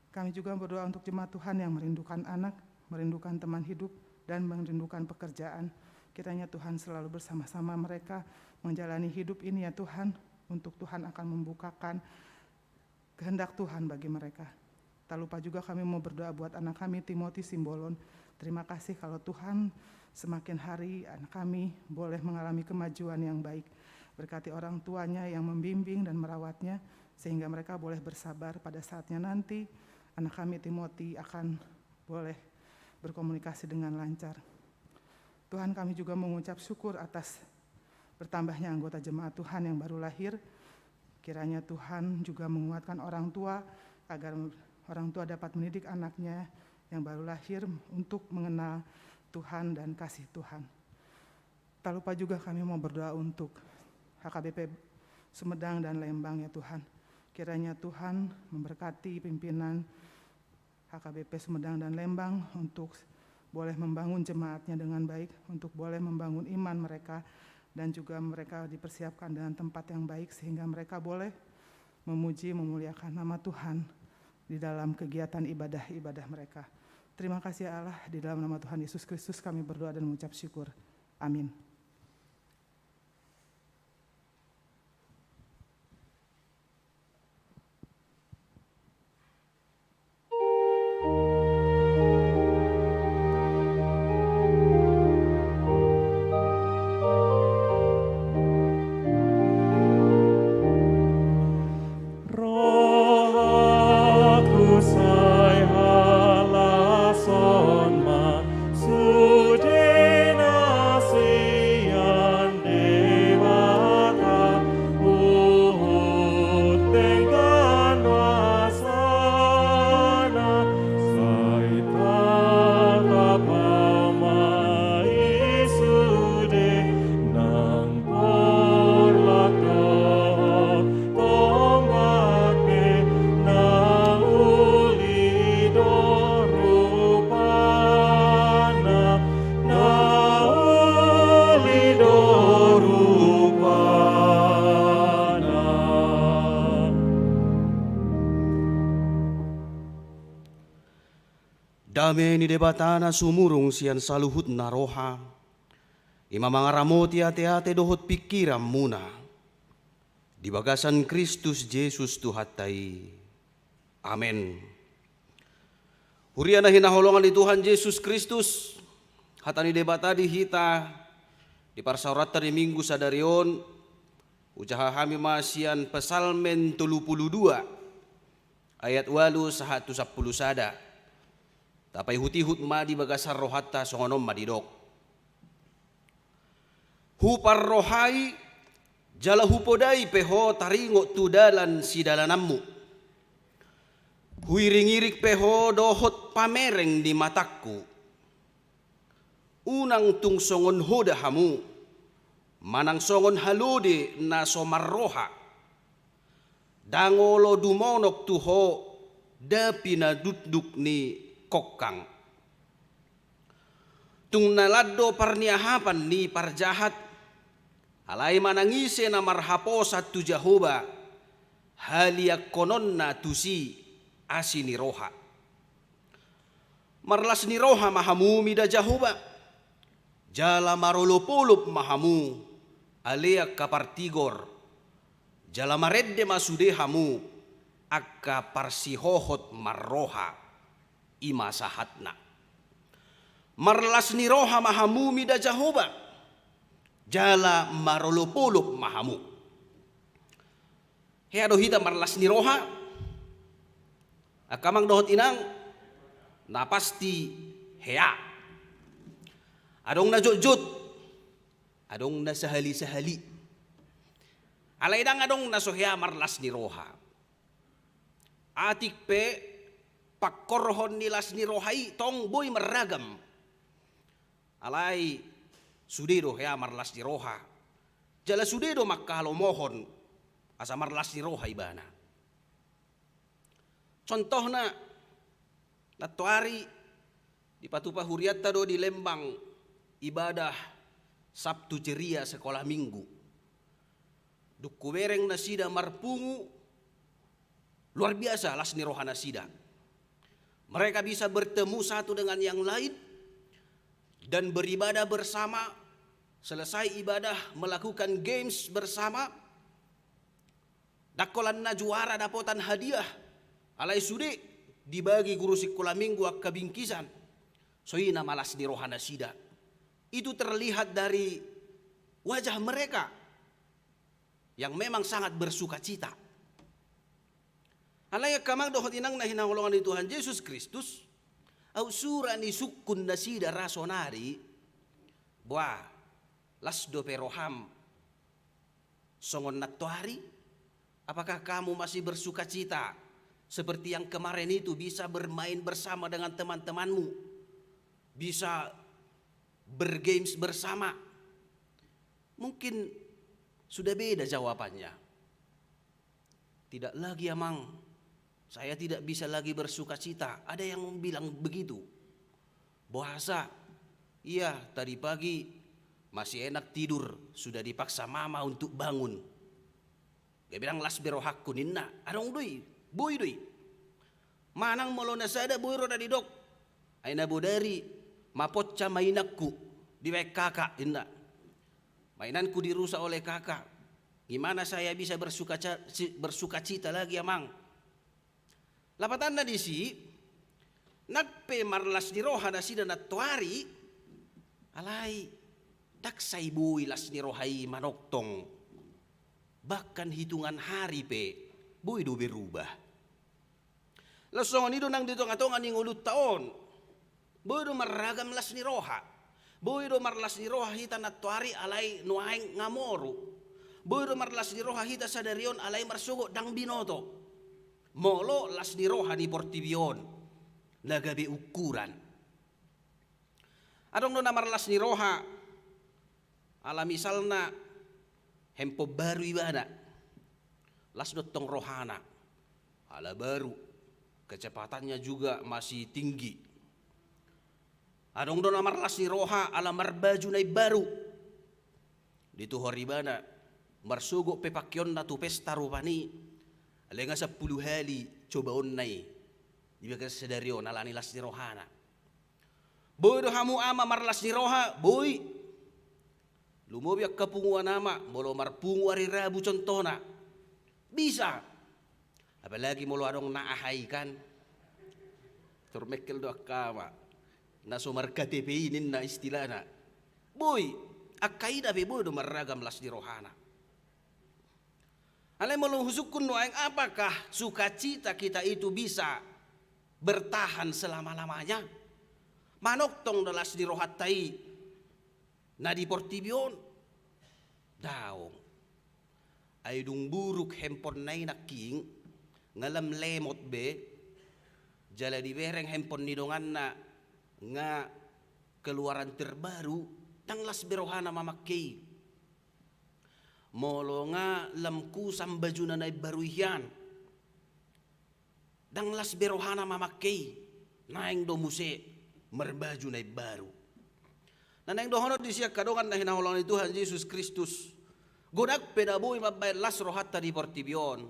Kami juga berdoa untuk jemaat Tuhan yang merindukan anak, merindukan teman hidup, dan merindukan pekerjaan. Kiranya Tuhan selalu bersama-sama mereka menjalani hidup ini, ya Tuhan, untuk Tuhan akan membukakan kehendak Tuhan bagi mereka. Tak lupa juga kami mau berdoa buat anak kami, Timothy Simbolon. Terima kasih kalau Tuhan semakin hari anak kami boleh mengalami kemajuan yang baik. Berkati orang tuanya yang membimbing dan merawatnya, sehingga mereka boleh bersabar pada saatnya nanti anak kami, Timothy, akan boleh berkomunikasi dengan lancar. Tuhan, kami juga mengucap syukur atas bertambahnya anggota jemaat Tuhan yang baru lahir. Kiranya Tuhan juga menguatkan orang tua, agar orang tua dapat mendidik anaknya yang baru lahir untuk mengenal Tuhan dan kasih Tuhan. Tak lupa juga kami mau berdoa untuk H K B P Sumedang dan Lembang, ya Tuhan. Kiranya Tuhan memberkati pimpinan H K B P Sumedang dan Lembang untuk boleh membangun jemaatnya dengan baik, untuk boleh membangun iman mereka, dan juga mereka dipersiapkan dengan tempat yang baik sehingga mereka boleh memuji, memuliakan nama Tuhan di dalam kegiatan ibadah-ibadah mereka. Terima kasih, ya Allah, di dalam nama Tuhan Yesus Kristus kami berdoa dan mengucap syukur. Amin. Dame ni Debata na sumurung sian saluhutna roha, i ma mangaramoti ateate dohot pingkiranmuna di bagasan Kristus Jesus Tuhanta i. Amen. Huria na hinaholongan ni Tuhan Jesus Kristus, hata ni Debata di hita di parsaoranta di Minggu sadari on, hujaha hami ma sian Psalmen tolu pulu dua, ayat ualu sahat tu sampulu sada. Tapaihutihut ma di bagasan rohanta, songon on ma didok: Huparrohai jala hupodai pe ho taringot tu dalan sidalananmu. Huiringiring pe ho dohot pamereng ni matangku. Unang tung songon hoda hamu, manang songon halode na so marroha. Ndang olo dumonok tu ho da pinadukduk ni kongkang. Tung na lan do parniahapan ni parjahat, alai manang ise na marhaposan tu Jahowa, haliangkononna tusi asi ni roha. Marlas ni roha ma hamu mida Jahowa, jala marolopolop ma hamu ale angka partigor, jala marende ma sude hamu angka parsihohot marroha. I ma sahatna. Marlas ni roha ma hamu mida Jahowa, jala marolopolop ma hamu. Hea do hita marlas ni roha? Angka amang dohot inang, na pasti hea. Adong na jotjot, adong na sahali-sahali. Alai ndang adong na so hea marlas ni roha. Atik pe, pangkorhon ni las ni roha i tong boi marragam. Alai sude do hea marlas ni roha, jala sude do mangkalomohon asa marlas ni roha ibana. Contohna, nantoari dipatupa hurianta do di Lembang ibadah Sabtu ceria sekolah minggu. Dung hubereng nasida marpungu, luar biasa las ni roha nasida. Mereka bisa bertemu satu dengan yang lain dan beribadah bersama, selesai ibadah melakukan games bersama. Ndang holan na juara dapotan hadiah, alai sude dibagi guru sikola minggu angka bingkisan. So i na malas ni roha nasida. Itu terlihat dari wajah mereka yang memang sangat bersukacita. Alai angka amang dohot inang na hinaholongan ni Tuhan Jesus Kristus, aut sura ni sungkun nasida ra sonari, boa, las dope roham songon nantoari? Apakah kamu masih bersukacita seperti yang kemarin itu, bisa bermain bersama dengan teman-temanmu, bisa bergames bersama? Mungkin sudah beda jawabannya. Tidak lagi, Amang. Saya tidak bisa lagi bersukacita. Ada yang bilang begitu. Boasa? Iya, tadi pagi masih enak tidur, sudah dipaksa mama untuk bangun. Gabe ndang las be rohangku ninna. Adong do i, boi do i. Manang molo na sada boi ro na didok, ai na bodari maponca ma inangku dibaen kakak ninna. Mainanku dirusak oleh kakak. Gimana saya bisa bersukaca-, si-, bersukacita lagi, Amang? Lapatanna disi, nang pe marlas ni roha nasida nantoari, alai ndang sai boi las ni roha i manongtong. Bahkan hitungan hari pe boi do berubah. Laos songon i do nang di tongatonga ni ngolunta on. Boi do marragam las ni roha. Boi do marlas ni roha hita nantoari alai nuaeng nga moru. Boi do marlas ni roha hita sadari on alai marsogot ndang binoto. Molo las ni roha ni portibi on na gabe ukuran. Adong do na marlas ni roha, ala misalna handphone baru ibana. Las do tong rohana. Ala baru, kecepatannya juga masih tinggi. Adong do na marlas ni roha ala marbaju na imbaru. Dituhor ibana, marsogot pe pakeonna tu pesta rupani, alai nga sampulu hali cobaonna i di bagasan sadari on alani las ni rohana. Boi do hamu ama marlas ni roha? Boi. Lumobi angka punguan ama, molo marpungu ari Rabu contohna. Bisa. Apalagi molo adong na aha i kan. Tormengkel do angka ama. Na so mar-K T P i ninna istilahna. Boi. Angka ina pe boi do marragam las ni rohana. Alai molo husungkun nuaeng, apakah sukacita kita itu bisa bertahan selama-lamanya? Manongtong do las ni rohanta i na di portibi on? Daong. Ai dung buruk handphone-na i nangkin, nga lam lemot be, jala dibereng handphone ni donganna nga keluaran terbaru, ndang las be rohana mamangke i. Molo nga lam kusam bajuna na imbaru i hian, ndang las be rohana mamangke i, naeng do muse marbaju na imbaru. Na naeng dohonon disi angka dongan na hinaholongan ni Tuhan Jesus Kristus, godang pe na boi mambaen las rohanta di portibi on,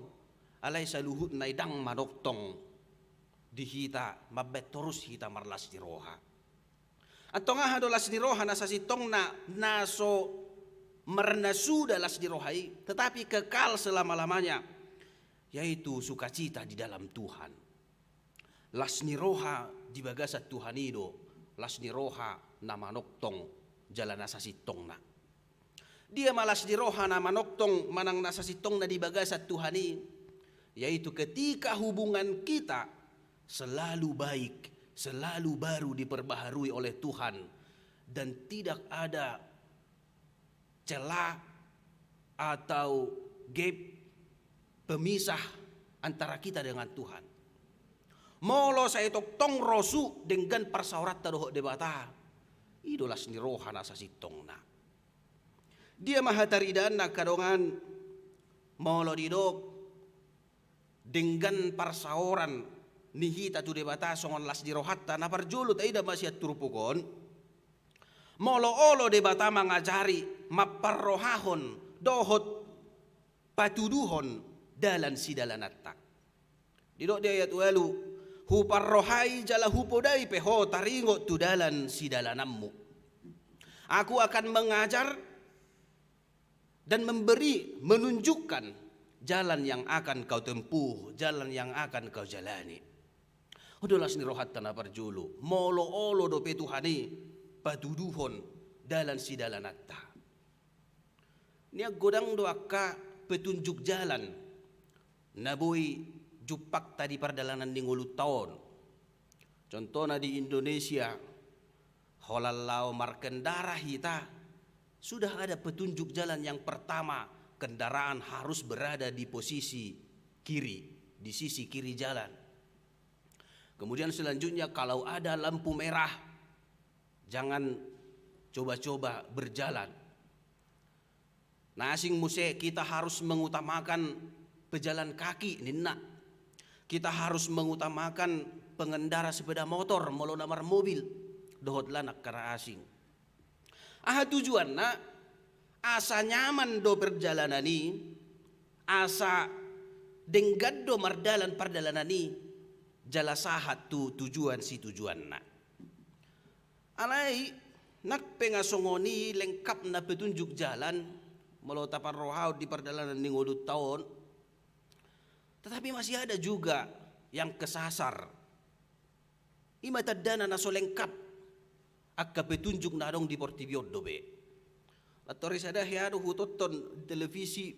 alai saluhutna i ndang manongtong di hita mambaen torus hita marlas ni roha. Antong aha do las ni roha na sasintongna, na so marnasuda las ni roha i, tetapi kekal selama-lamanya, yaitu sukacita di dalam Tuhan. Las ni roha di bagasan Tuhan i do las ni roha na manongtong jala na sasintongna. Dia ma las ni roha na manongtong manang na sasintongna di bagasan Tuhan i? Yaitu ketika hubungan kita selalu baik, selalu baru diperbaharui oleh Tuhan, dan tidak ada celah atau gap pemisah antara kita dengan Tuhan. Molo sai tongtong rosu denggan parsaoranta dohot Debata, i do las ni roha na sasintongna. Dia ma hataridaanna angka dongan, molo didok denggan parsaoran ni hita tu Debata songon las ni rohanta? Na parjolo taida ma sian turpuk on, molo olo Debata mangajari, mamparrohahon dohot patuduhon dalan sidalananta. Didok di ayat ualu, huparrohai jala hupodai pe ho taringot tu dalan sidalananmu. Aku akan mengajar dan memberi, menunjukkan jalan yang akan kau tempuh, jalan yang akan kau jalani. On do las ni rohanta na parjolo, molo olo dope Tuhan i patuduhon dalan sidalananta. Nian godang do angka petunjuk jalan na boi jumpangta di pardalanan ni ngolunta on. Contohna di Indonesia, holan laho markendara hita, sudah ada petunjuk jalan yang pertama, kendaraan harus berada di posisi kiri, di sisi kiri jalan. Kemudian selanjutnya, kalau ada lampu merah, jangan coba-coba berjalan. Na asing muse, kita harus mengutamakan pejalan kaki ninna. Kita harus mengutamakan pengendara sepeda motor molo na marmobil dohot lan angka na asing. Aha tujuanna? Asa nyaman do perjalanan i, asa denggan do mardalan pardalanan i, jala sahat tu tujuan situjuanna. Alai nang pe nga songon i lengkapna petunjuk jalan molo taparrohahon di pardalanan ni ngolunta on, tetapi masih ada juga yang kesasar. I ma tandana na so lengkap angka petunjuk na adong di portibi on dope. Lantori sada hea do hutonton di televisi,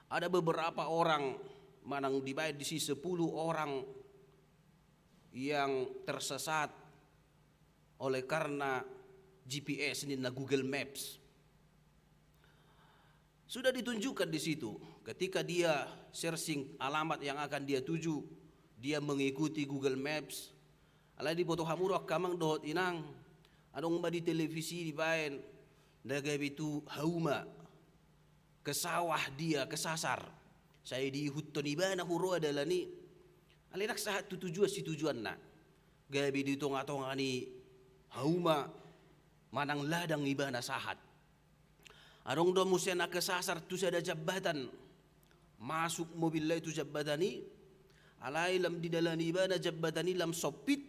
ada beberapa orang, manang dibaen disi sepuluh orang yang tersesat oleh karena G P S ninna, Google Maps. Sudah ditunjukkan di situ, ketika dia searching alamat yang akan dia tuju, dia mengikuti Google Maps. Alai diboto hamu do angka amang dohot inang, adong ma di televisi dibaen, na gabe tu hauma, ke sawah dia kesasar. Sai diihuthon ibana huroha dalan i, alai ndang sahat tu tujuan situjuanna. Gabe di tongatonga ni hauma manang ladang ibana sahat. Adong do muse na kesasar tu sada jambatan. Masuk mobilna i tu jambatan i, alai lam didalani ibana jambatan i, lam sompit,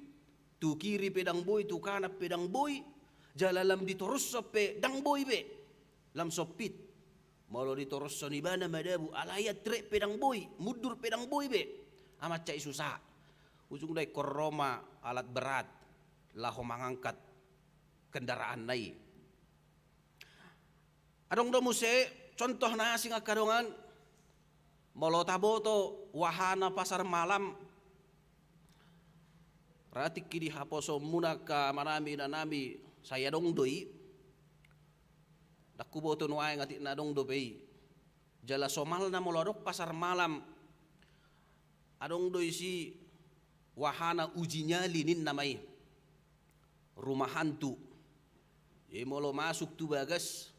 Tu kiri pe ndang boi, tu kanan pe ndang boi, jala lam ditorushon pe ndang boi be. Lam sompit. Molo ditorushon ibana madabu, alai antre pe ndang boi, mundur pe ndang boi be. Amansai susa. Ujungna ingkon ro ma alat berat laho mangangkat kendaraanna i. Adong do muse contoh na asing angka dongan, molo taboto wahana pasar malam, ra tingki di haposoonmuna angka amanami inanami, sai adong do i. Ndang huboto nuaeng atik na adong dope i. Jala somalna molo adong pasar malam, adong do isi wahana uji nyali ninna ma i. Rumah hantu. Jadi molo masuk tu bagas,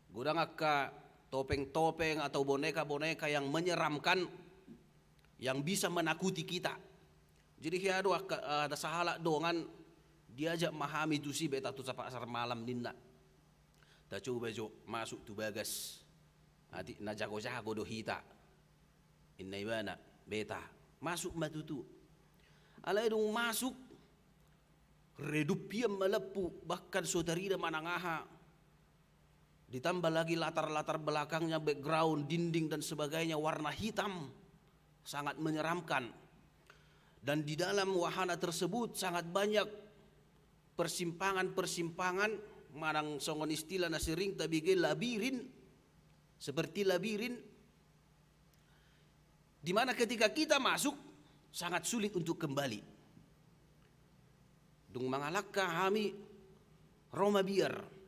godang angka topeng-topeng atau boneka-boneka yang menyeramkan, yang bisa menakuti kita. Jadi hea do angka, eh, ada sahalak dongan diajak ma hami tusi, beta tu pasar malam ninna. Tacoba jo masuk tu bagas. Atik na jago-jago do hita. Inna ibana, beta. Masuk ma tutu. Alai dung masuk, redup hian ma lampu, bahkan so tarida manang aha. Ditambah lagi latar-latar belakangnya, background, dinding dan sebagainya warna hitam. Sangat menyeramkan. Dan di dalam wahana tersebut sangat banyak persimpangan-persimpangan, manang songon istilah na sering tabege labirin, seperti labirin, di mana ketika kita masuk, sangat sulit untuk kembali. Dung mangalangka hami, ro mabiar.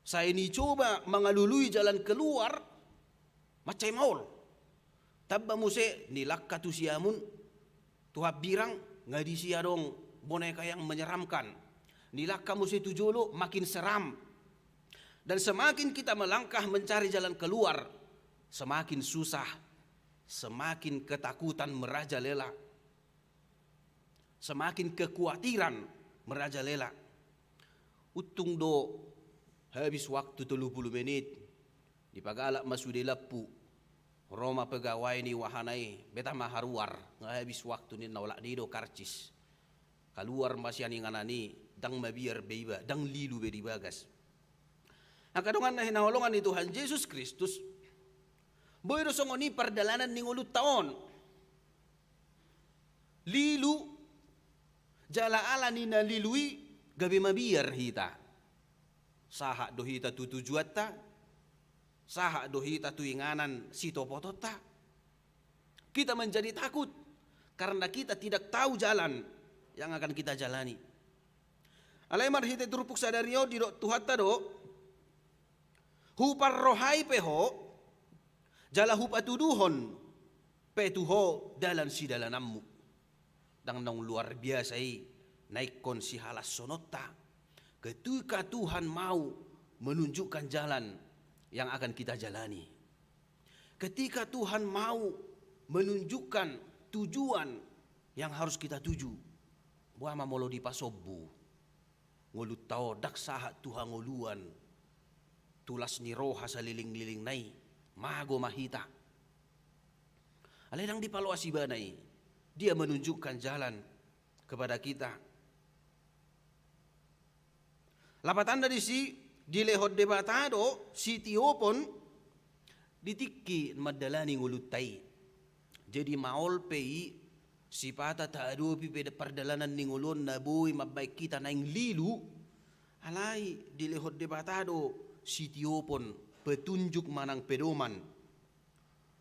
Sai nicoba mangalului jalan keluar, mansai maol. Tamba muse nilangka tu siamun, tu hambirang, nga disi adong boneka yang menyeramkan. Nilangka muse tu jolo, makin seram. Dan semakin kita melangkah mencari jalan keluar, semakin susah, semakin ketakutan merajalela. Semakin kekuatiran merajalela. Untung do habis waktu tolu pulu menit, dipagalak ma sude lampu, ro ma pegawai ni wahana i, beta ma haruar, nga habis waktu ninna, olat ni do karcis. Kaluar ma sian inganan i, ndang mabiar be iba, ndang lilu be di bagas. Angka dongan na hinaholongan ni Tuhan Jesus Kristus, boi do songon i pardalanan ni ngolunta on. Lilu, jala ala ni na lilu i gabe mabiar hita. Sahat do hita tu tujuanta, sahat do hita tu inganan sitopotonta. Kita menjadi takut karena kita tidak tahu jalan yang akan kita jalani. Alai marhite turpuk sadari on didok Tuhanta do, huparrohai pe ho, jala hupatuduhon pe tu ho dalan sidalananmu. Ndang naung luar biasa i na ingkon sihalashononta, ketika Tuhan mau menunjukkan jalan yang akan kita jalani. Ketika Tuhan mau menunjukkan tujuan yang harus kita tuju, boha ma molo dipasombu ngolunta on, ndang sahat tu hangoluan, tu las ni roha salelenglelengna i, mago ma hita. Alai ndang dipaloas ibana i, Dia menunjukkan jalan kepada kita. Lapatanna disi, dilehon Debata do sitiopon di tingki mandalani ngolunta i. Jadi maol pe i, sipata taadopi pe pardalanan ni ngolu on na boi mambaen hita naeng lilu, alai dilehon Debata do sitiopon, petunjuk manang pedoman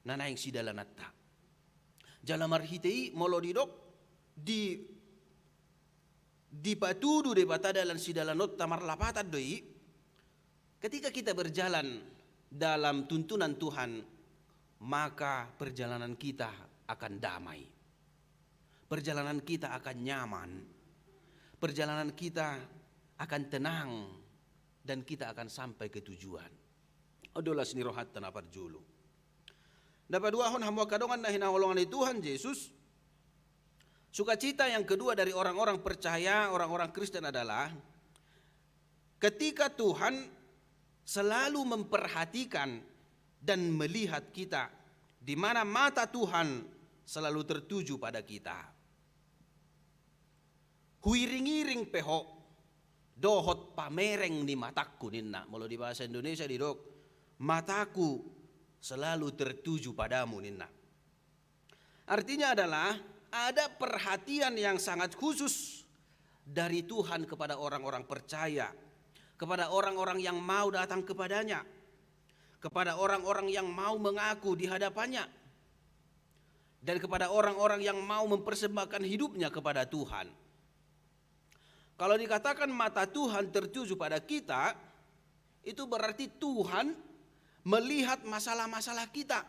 na naeng sidalananta. Jala marhite i molo didok di, dipatudu Debata dalan sidalanonta, marlapatan do i. Ketika kita berjalan dalam tuntunan Tuhan, maka perjalanan kita akan damai. Perjalanan kita akan nyaman. Perjalanan kita akan tenang dan kita akan sampai ke tujuan. On do las ni rohanta na parjolo. Na paduahon, hamu angka dongan na hinaholongan ni Tuhan Jesus, sukacita yang kedua dari orang-orang percaya, orang-orang Kristen adalah ketika Tuhan selalu memperhatikan dan melihat kita, di mana mata Tuhan selalu tertuju pada kita. Huiring-iring pe ho dohot pamereng ni matangku, ninna. Molo di bahasa Indonesia didok, mataku selalu tertuju padamu, ninna. Artinya adalah ada perhatian yang sangat khusus dari Tuhan kepada orang-orang percaya, kepada orang-orang yang mau datang kepada-Nya, kepada orang-orang yang mau mengaku di hadapan-Nya, dan kepada orang-orang yang mau mempersembahkan hidupnya kepada Tuhan. Kalau dikatakan mata Tuhan tertuju pada kita, itu berarti Tuhan melihat masalah-masalah kita,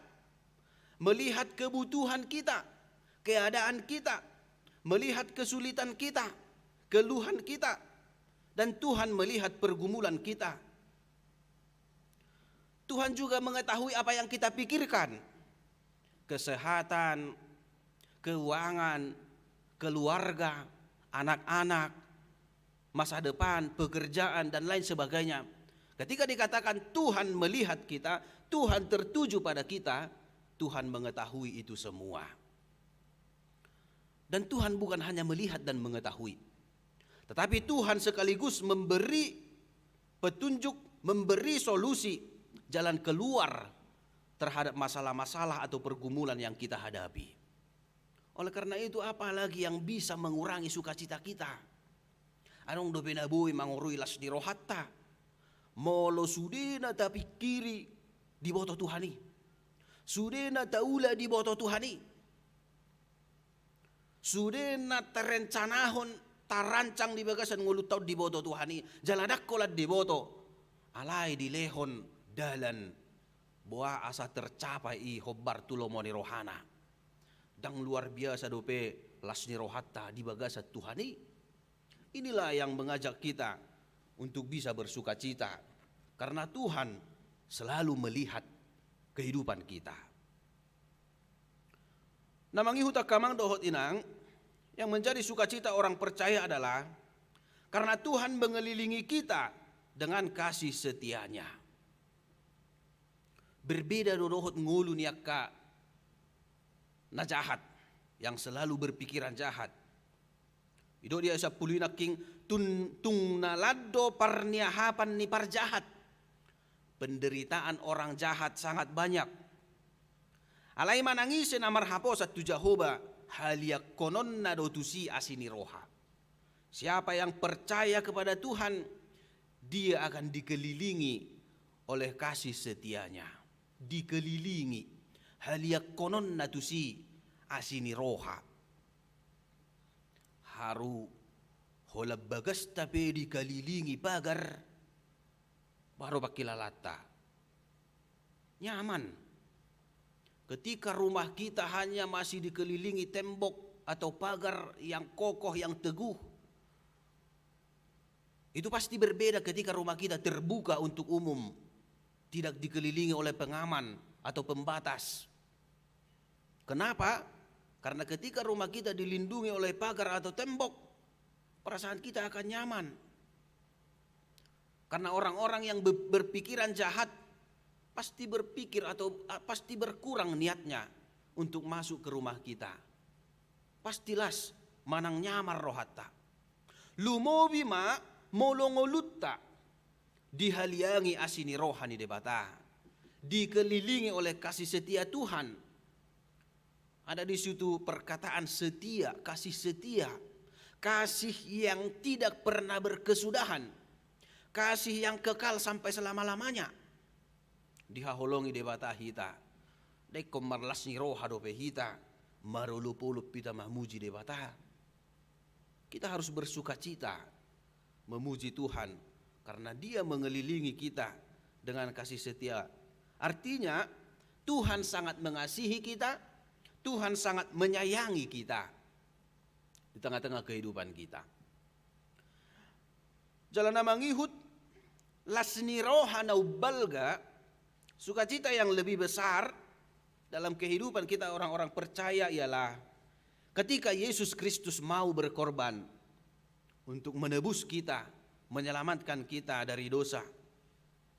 melihat kebutuhan kita, keadaan kita, melihat kesulitan kita, keluhan kita, dan Tuhan melihat pergumulan kita. Tuhan juga mengetahui apa yang kita pikirkan, kesehatan, keuangan, keluarga, anak-anak, masa depan, pekerjaan, dan lain sebagainya. Ketika dikatakan Tuhan melihat kita, Tuhan tertuju pada kita, Tuhan mengetahui itu semua. Dan Tuhan bukan hanya melihat dan mengetahui, tetapi Tuhan sekaligus memberi petunjuk, memberi solusi, jalan keluar terhadap masalah-masalah atau pergumulan yang kita hadapi. Oleh karena itu, apa lagi yang bisa mengurangi sukacita kita? Adong dope na boi mangorui las ni rohanta molo sude na tapingkiri diboto Tuhan i, sude na taula diboto Tuhan i, sude na tarencanahon, tarancang di bagasan ngolunta on diboto Tuhan i, jala ndang holan diboto, alai dilehon dalan boha asa tercapai i hombar tu lomo ni rohana. Ndang luar biasa dope las ni rohanta di bagasan Tuhan i? Inilah yang mengajak kita untuk bisa bersukacita, karena Tuhan selalu melihat kehidupan kita. Na mangihut angka amang dohot inang, yang menjadi sukacita orang percaya adalah karena Tuhan mengelilingi kita dengan kasih setia-Nya. Berbeda do dohot ngolu ni angka na jahat, yang selalu berpikiran jahat. Didok di ayat sampulu i nangkin, tung, tung na lan do parniahapan ni parjahat. Penderitaan orang jahat sangat banyak. Alai manang ise na marhaposan tu Jahowa, haliangkononna do tusi asi ni roha. Siapa yang percaya kepada Tuhan, dia akan dikelilingi oleh kasih setia-Nya. Dikelilingi, haliangkononna tusi asi ni roha. Haru holan bagasta pe dikelilingi pagar, baru pangkilalanta. Nyaman. Ketika rumah kita hanya masih dikelilingi tembok atau pagar yang kokoh, yang teguh, itu pasti berbeda ketika rumah kita terbuka untuk umum, tidak dikelilingi oleh pengaman atau pembatas. Kenapa? Karena ketika rumah kita dilindungi oleh pagar atau tembok, perasaan kita akan nyaman. Karena orang-orang yang be-, berpikiran jahat pasti berpikir atau, a, pasti berkurang niatnya untuk masuk ke rumah kita. Pasti las manang nyaman rohanta. Lumobi ma molo ngolunta dihaliangi asi ni roha ni Debata, dikelilingi oleh kasih setia Tuhan. Ada di situ perkataan setia, kasih setia, kasih yang tidak pernah berkesudahan, kasih yang kekal sampai selama-lamanya. Dihaholongi Debata hita. Ndang ingkon marlas ni roha dope hita, marolopolop hita mamuji Debata. Kita harus bersukacita memuji Tuhan karena Dia mengelilingi kita dengan kasih setia. Artinya, Tuhan sangat mengasihi kita, Tuhan sangat menyayangi kita di tengah-tengah kehidupan kita. Jala na mangihut las ni roha na umbalga, sukacita yang lebih besar dalam kehidupan kita orang-orang percaya ialah ketika Yesus Kristus mau berkorban untuk menebus kita, menyelamatkan kita dari dosa,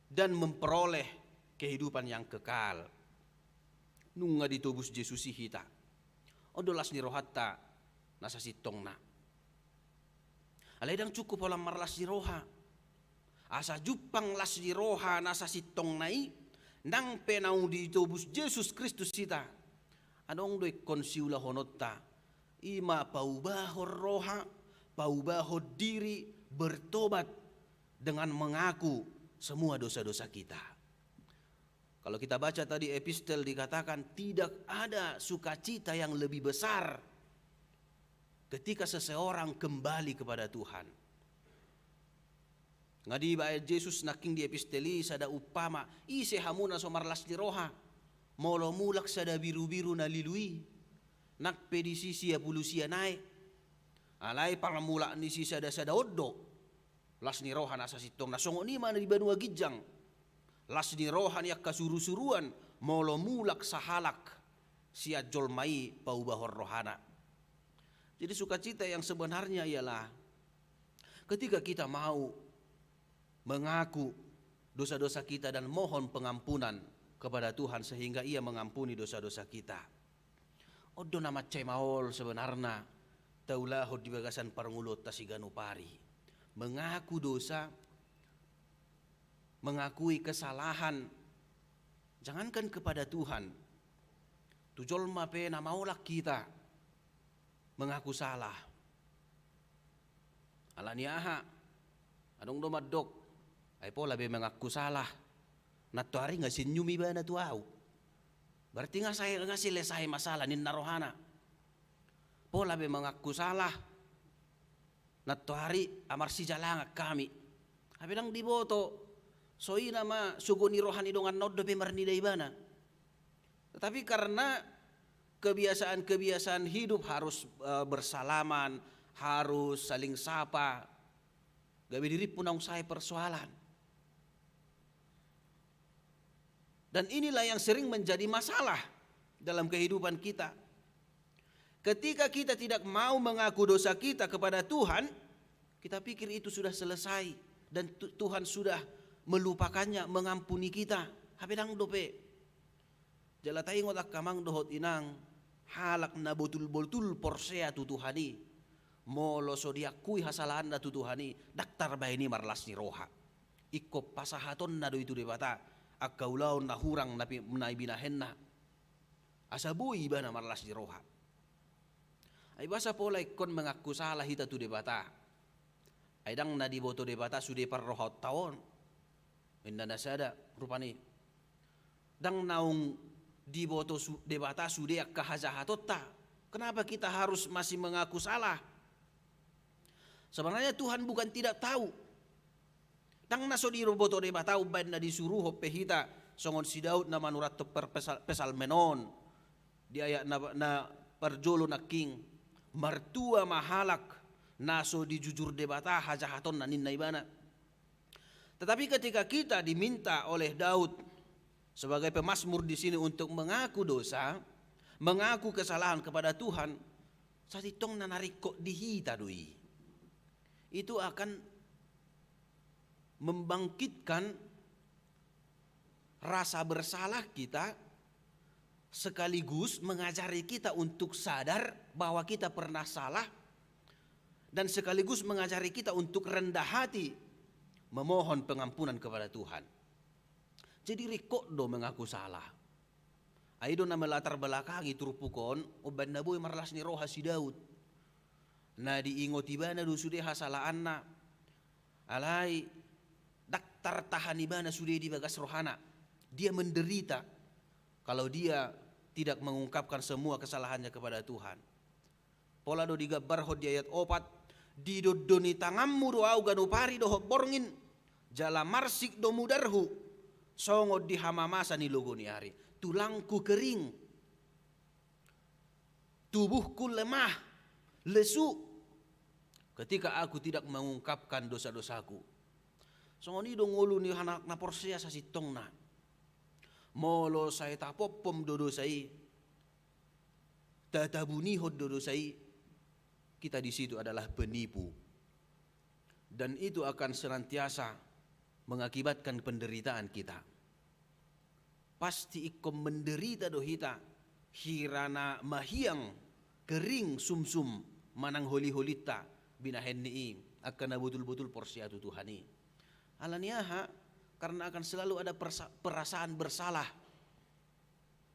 dan memperoleh kehidupan yang kekal. Nunga ditobus Jesus i hita. On do las ni rohanta na sasintongna. Alai ndang cukup holan marlas ni roha. Asa jumpang las ni roha na sasintongna i, nang pe naung ditobus Jesus Kristus hita, adong do ingkon siulahononta, i ma paubahon roha, paubahon diri, bertobat dengan mengaku semua dosa-dosa kita. Kalau kita baca tadi epistel, dikatakan tidak ada sukacita yang lebih besar ketika seseorang kembali kepada Tuhan. Nga dibaen Jesus nangkin di epistel i sada umpama, ise hamu na so marlas ni roha, molo mulak sada birubiru na lilu i, nang pe disi sia pulu sia nai. Alai parmulak ni sisada-sada on do las ni roha na sasintongna. Songon i ma na di banua ginjang. Las ni roha ni angka suru-suruan, molo mulak sahalak sian jolma i paubahon rohana. Jadi sukacita yang sebenarnya ialah ketika kita mau mengaku dosa-dosa kita dan mohon pengampunan kepada Tuhan sehingga Ia mengampuni dosa-dosa kita. On do na mansai maol sebenarna taulahon di bagasan parngoluonta siganup ari. Mengaku dosa, mengakui kesalahan, jangankan kepada Tuhan, tu jolma pe na maolak hita mengaku salah. Alani aha? Adong do mandok, ai pola be mengaku salah, nantoari nga senyum ibana tu au. Berarti nga sai, nga selesai masalah ninna rohana. Pola be mengaku salah, nantoari marsijalangan hami. Hape ndang diboto, so i nama sogo ni roha ni donganna on dope marnida ibana. Tetapi karena kebiasaan-kebiasaan hidup harus, eh, bersalaman, harus saling sapa, gabe dirimpu naung sae persoalan. Dan inilah yang sering menjadi masalah dalam kehidupan kita. Ketika kita tidak mau mengaku dosa kita kepada Tuhan, kita pikir itu sudah selesai dan Tu-, Tuhan sudah melupakannya, mengampuni kita. Hape ndang dope. Jala taingot angka amang dohot inang, halak na botul-botul porsea tu Tuhan i, molo so diakui hasalaanna tu Tuhan i, ndang tarbaen i marlas ni roha. Ingkon pasahatonna do i tu Debata angka ulaon na hurang na pi-, na binahenna, asa boi ibana marlas ni roha. Ai boasa pola ingkon mengaku salah hita tu Debata? Ai ndang na diboto Debata sude parrohaonta on. Ninna na sada rupani. Ndang naung diboto su-, Debata sude angka hajahatonta. Kenapa kita harus masih mengaku salah? Sebenarnya Tuhan bukan tidak tahu. Ndang na so diboto Debata umbaen na disuruhon pe hita, songon si Daud na manurathon per-, pesal-, pesalmen on. Di ayat na, na parjolo nangkin, martua ma halak na so dijujur Debata hajahatonna ninna ibana. Tetapi ketika kita diminta oleh Daud sebagai pemazmur di sini untuk mengaku dosa, mengaku kesalahan kepada Tuhan, sasintongna na ringkot di hita do i. Itu akan membangkitkan rasa bersalah kita, sekaligus mengajari kita untuk sadar bahwa kita pernah salah, dan sekaligus mengajari kita untuk rendah hati memohon pengampunan kepada Tuhan. Jadi ringkot do mengaku salah. Ai do na melatar belakangi turpuk on, umbaen na boi marlas ni roha si Daud. Na diingot ibana do sude hasalaanna. Alai ndang tartahan ibana sude di bagas rohana. Dia menderita kalau dia tidak mengungkapkan semua kesalahannya kepada Tuhan. Pola do digambarhon di ayat opat, didondoni tanganmu do au ganup ari dohot borngin, jala marsik do mudarhu, songon di hamamasa ni logo ni ari. Tulangku kering, tubuhku lemah, lesu, ketika aku tidak mengungkapkan dosa-dosaku. Songon i do ngolu ni halak na porsea sasintongna. Molo sai tapompom do dosa i, tatabunihon do dosa i, kita di situ adalah penipu. Dan itu akan senantiasa mengakibatkan penderitaan kita. Pasti ingkon menderita do hita, hira na mahiang, kering sumsum manang holi-holinta binahen ni i. angka na botul-botul porsea tu Tuhan i. Ala ni aha? Karena akan selalu ada persa-, perasaan bersalah.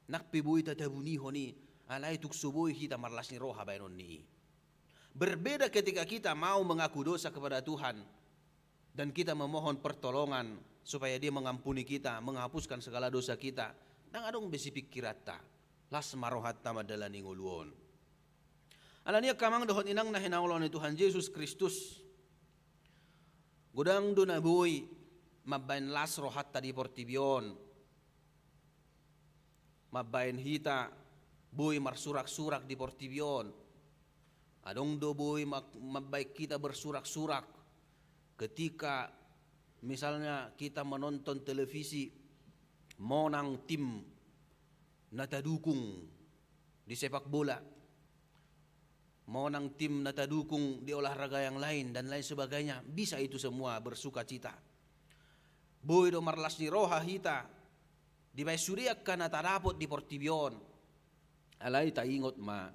Nang pe boi tatabunihon i, alai tung so boi hita marlas ni roha baenonni i. Berbeda ketika kita mau mengaku dosa kepada Tuhan dan kita memohon pertolongan supaya Dia mengampuni kita, menghapuskan segala dosa kita. Ndang adong be sipingkiranta, las ma rohanta mandalani ngolu on. Ala ni i angka amang dohot inang na hinaholongan ni Tuhan Jesus Kristus, godang do na boi mambaen las rohanta di portibi on. Mambaen hita boi marsurak-surak di portibi on. Adong do boi ma-, mambaen hita bersurak-surak ketika misalnya kita menonton televisi, monang tim na tadukung di sepak bola, monang tim na tadukung di olahraga yang lain, dan lain sebagainya. Bisa itu semua bersukacita. Boi do marlas ni roha hita dibaen sude angka na tadapot di portibi on. Alai taingot ma,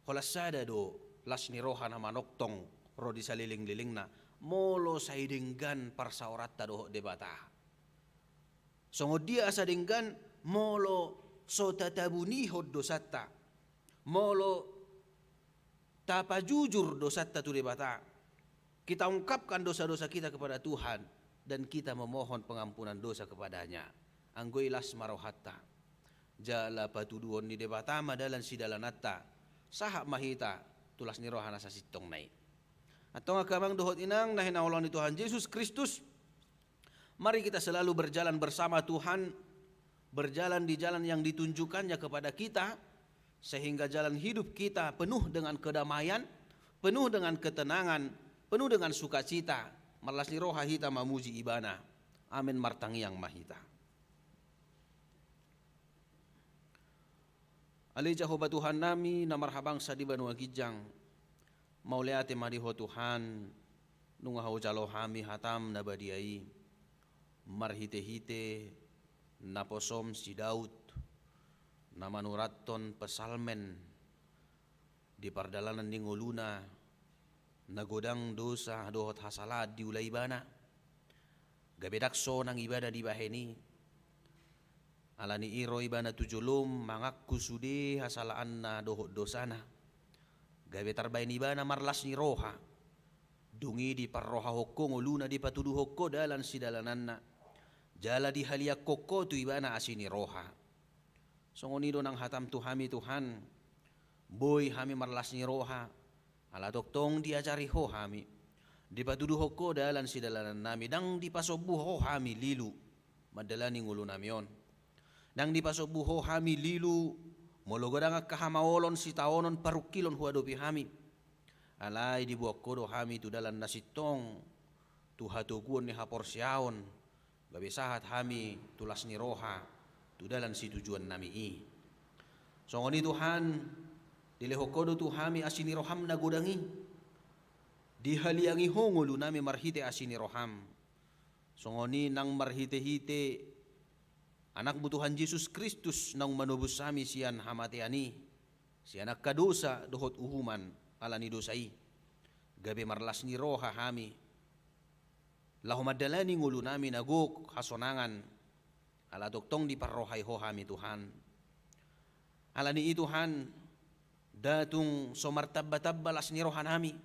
holan sada do las ni roha na manongtong ro di salelenglelengna, molo sai denggan parsaoranta dohot Debata. Songon dia asa denggan molo so tatabunihon dosanta, molo tapajujur dosanta tu Debata, kita ungkapkan dosa-dosa kita kepada Tuhan, dan kita memohon pengampunan dosa kepada-Nya. Anggo i las ma rohanta. Jala patuduhon ni Debata ma dalan sidalananta. Sahat ma hita tu las ni roha na sasintongna i. Antong angka amang dohot inang na hinaholongan ni Tuhan Jesus Kristus, mari kita selalu berjalan bersama Tuhan, berjalan di jalan yang ditunjukkan-Nya kepada kita, sehingga jalan hidup kita penuh dengan kedamaian, penuh dengan ketenangan, penuh dengan sukacita. Marlas ni roha hita mamuji Ibana. Amen. Martangiang ma hita. Ale Jahowa Tuhannami na marhabangsa di banua ginjang, mauliate ma di Ho Tuhan, nunga hujalo hami hataM na badia i, marhitehite naposoM si Daud, na manurathon psalmen di pardalanan ni ngoluna, na godang dosa dohot hasalaan diula ibana, gabe ndang sonang ibana dibahen i. Ala ni i ro ibana tu joloM mangaku sude hasalaanna dohot dosana, gabe tarbahen ibana marlas ni roha. Dung i diparrohahon Ho ngoluna, dipatuduhon Ho dalan sidalananna, jala dihaliangkon Ho tu ibana asi ni roha. Songon i do nang hataM tu hami Tuhan, boi hami marlas ni roha, ala tongtong diajari Ho hami, dipatuduhon Ho dalan sidalanannami, ndang dipasombu Ho hami lilu mandalani ngolunami on. Ndang dipasombu Ho hami lilu molo godang angka hamaolon, sitaonon, parungkilon huadopi hami. Alai diboan Ho do hami tu dalan na sintong, tu hatoguon ni haporseaon, gabe sahat hami tu las ni roha tu dalan situjuannami i. Songon i Tuhan, dilehon Ho do tu hami asi ni rohaM na godang i. Dihaliangi Ho ngolunami marhite asi ni rohaM. Songon i nang marhitehite AnakMu Tuhan Jesus Kristus naung manobus hami sian hamatean i, sian angka dosa dohot uhuman ala ni dosa i, gabe marlas ni roha hami laho mandalani ngolunami na gok hasonangan, ala tongtong diparrohai Ho hami Tuhan. Ala ni i Tuhan, nda tung so martambatamba las ni rohanami,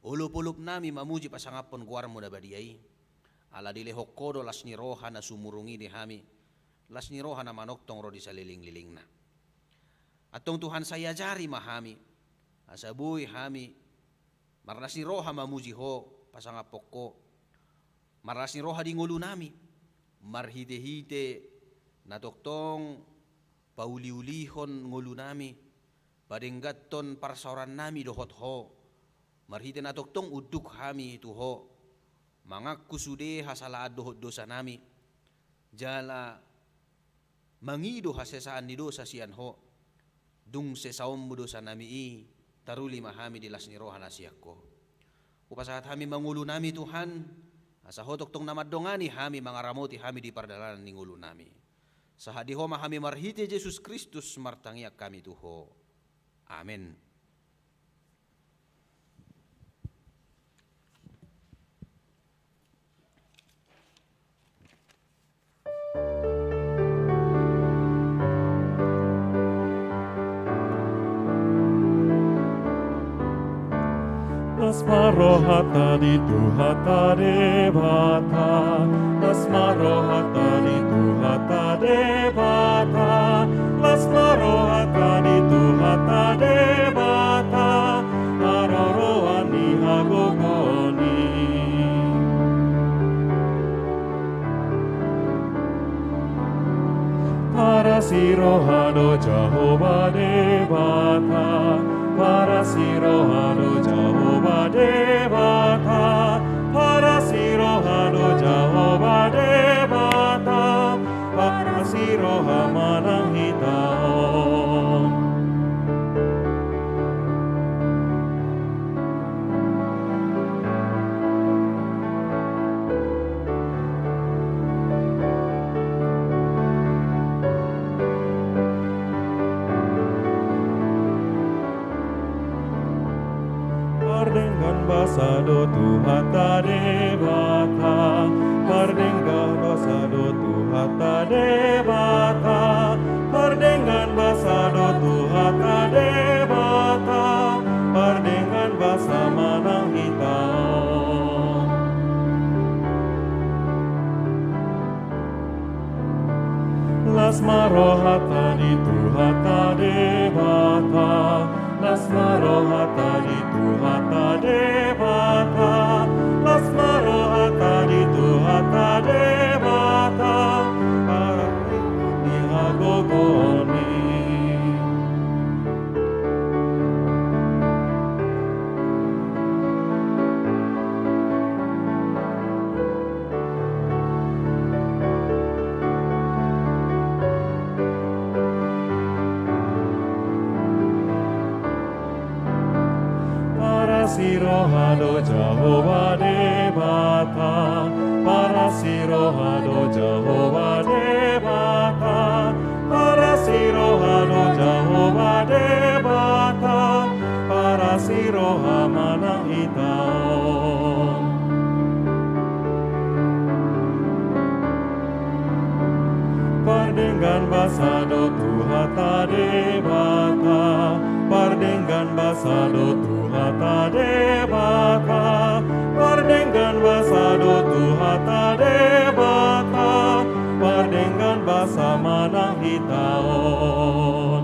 olopolopnami mamuji pasangaphon goarMu na badia i. Ala dilehon Ho do las ni roha na sumurung i di hami, las ni roha na manongtong ro di salelenglelengna. Antong Tuhan, sai ajari ma hami, asa boi hami marlas ni roha mamuji Ho, pasangaphon Ho, marlas ni roha di ngolunami, marhitehite na tongtong pauliulihon ngolunami, padengganhon parsaorannami dohot Ho, marhite na tongtong unduk hami tu Ho, mangaku sude hasalaan dohot dosanami, jala mangido hasesaan ni dosa sian Ho. Dung sesaonMu dosanami i, taruli ma hami di las ni roha na sian Ho. Hupasahat hami ma ngolunami Tuhan, asa Ho tongtong na mandongani hami, mangaramoti hami di pardalanan ni ngolunami. Sahat di Ho ma hami marhite Jesus Kristus martangiang hami tu Ho. Amen. Las ma rohanta di Tuhanta Debata, las ma rohanta di Tuhanta Debata, las ma rohanta di Tuhanta Debata, haroroan ni hagogoon i. Parasi roha do Jahowa Debata, parasi roha do Jahowa Debata, parasi roha do Jahowa Debata, parasi roha manang hita on. Pardenggan basa do Tuhanta Debata, pardenggan basa do Tuhanta Debata, pardenggan basa do Tuhanta Debata, pardenggan basa manang hita on. Las ma rohanta di Tuhanta Debata, las ma rohanta di Tuhanta Debata, las ma rohanta di Tuhanta Debata, haroroan ni hagogoon i. Parasi roha do Jahowa Debata, parasi roha do Jahowa Debata, parasi roha do Jahowa Debata, parasi roha manang hita on. Pardenggan basa do Tuhanta Debata, pardenggan basa do Tuhanta Debata, pardenggan basa do Tuhanta Debata, pardenggan basa manang hita on.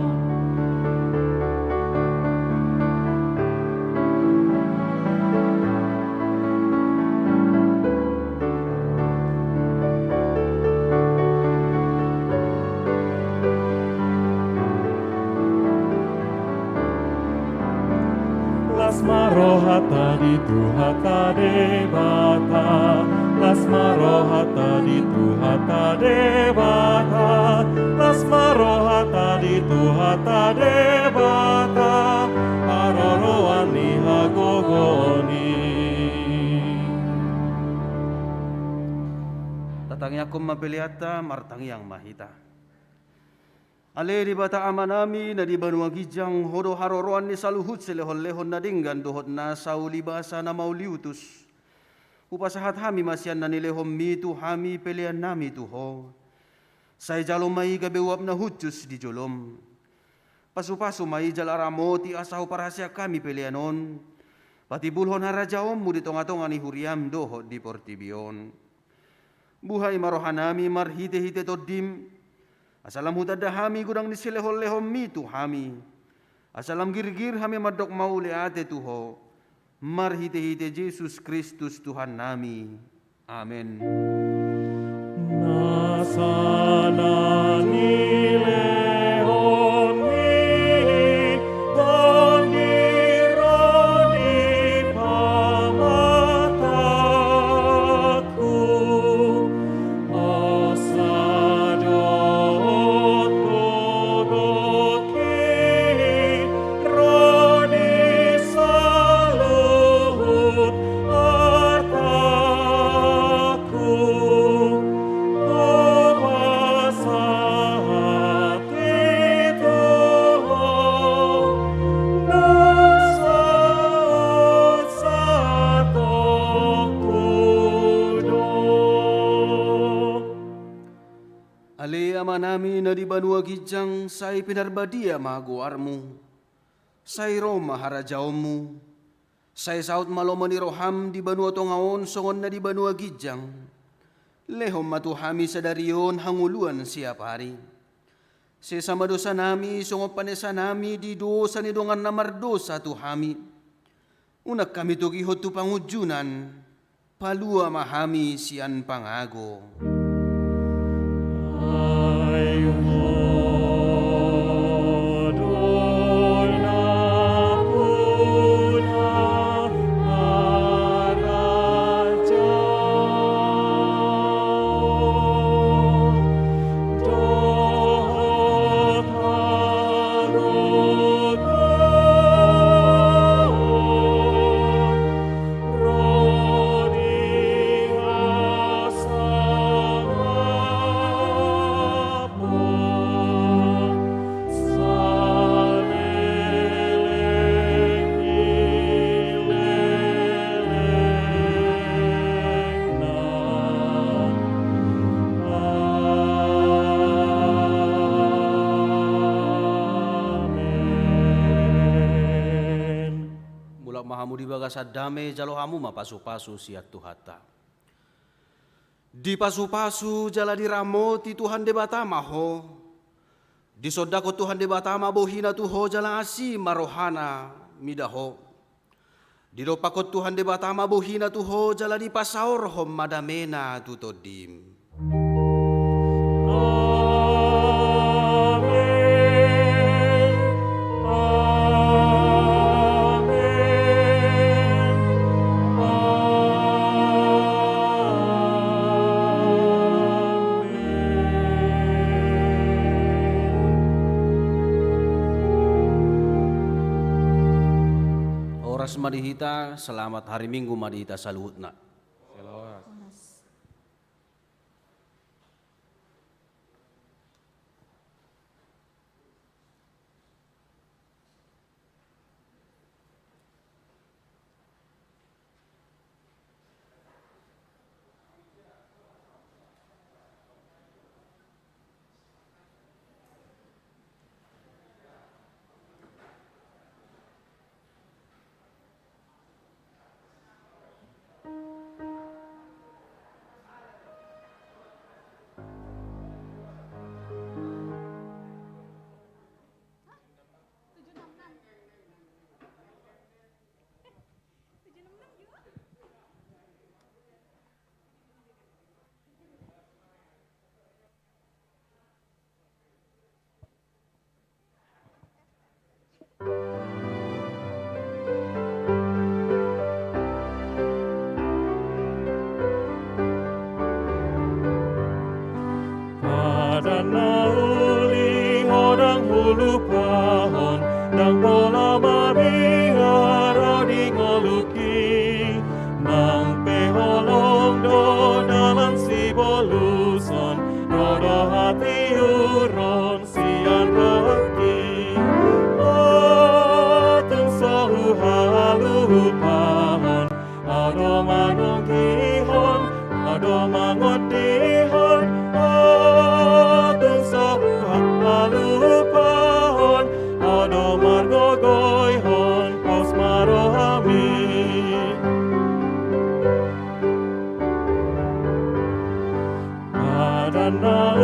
Las ma rohanta di Tuhanta Debata, las ma rohanta di Tuhanta Debata, las ma rohanta di Tuhanta Debata, haroroan ni hagogoon i. Tatangiangkon ma peleanta, martangiang ma hita. Ale Debata Amanami na di banua ginjang, Ho do haroroan ni saluhut silehonlehon na denggan dohot na saulibasa na mauliutus. Hupasahat hami ma sian na nilehonMi tu hami peleannami tu Ho. Sai jalo ma i gabe uap na hushus di jolom. Pasupasu ma i jala ramoti asa huparhaseang hami pelean on patimbulhon harajaonMu di tongatonga ni huriaM dohot di portibi on. Buhai ma rohanami marhitehite TondiM, asa lam hutanda hami godang ni silehonlehonMi tu hami, asa lam girgir hami mandok mauliate tu Ho, marhitehite Jesus Kristus Tuhannami. Amen. Nasa na nilehonMi, Tondi ro di pamatangku, hosa dohot gogoMi ro di saluhut arta. Ale Amanami na di banua ginjang, sai pinarbadia ma goarMu. Sai ro ma harajaonMu. Sai saut ma lomo ni roham di banua tonga on songon na di banua ginjang. Lehon ma tu hami sadari on hangoluan siapari. Sesa ma dosanami songon panesanami di dosa ni dongan na mardosa tu hami. Unang hami togihon tu pangunjunan, palua ma hami sian pangago. Mulak ma hamu di bagasan dame, jalo hamu ma pasupasu sian Tuhanta. Dipasupasu jala diramoti Tuhan Debata ma ho. Disondangkon Tuhan Debata ma bohina tu ho jala asi ma rohana mida ho. Didompakkon Tuhan Debata ma bohina tu ho jala dipasaorhon ma damena tu tondim. Amen. Amen. Horas ma di hita, selamat hari Minggu ma di hita saluhutna. Horas. Padan na uli ho ndang hulupahon, ndang pola mabiar ro di ngolungki. Nang pe holong do dalan siboluson, ro do hatiuron sian rohangki. O, tung so huhalupahon, ahu do manonggihon, ahu do mangondihon. O, tung so huhalupahon, ahu do margogoihon, pos ma rohami. Padan na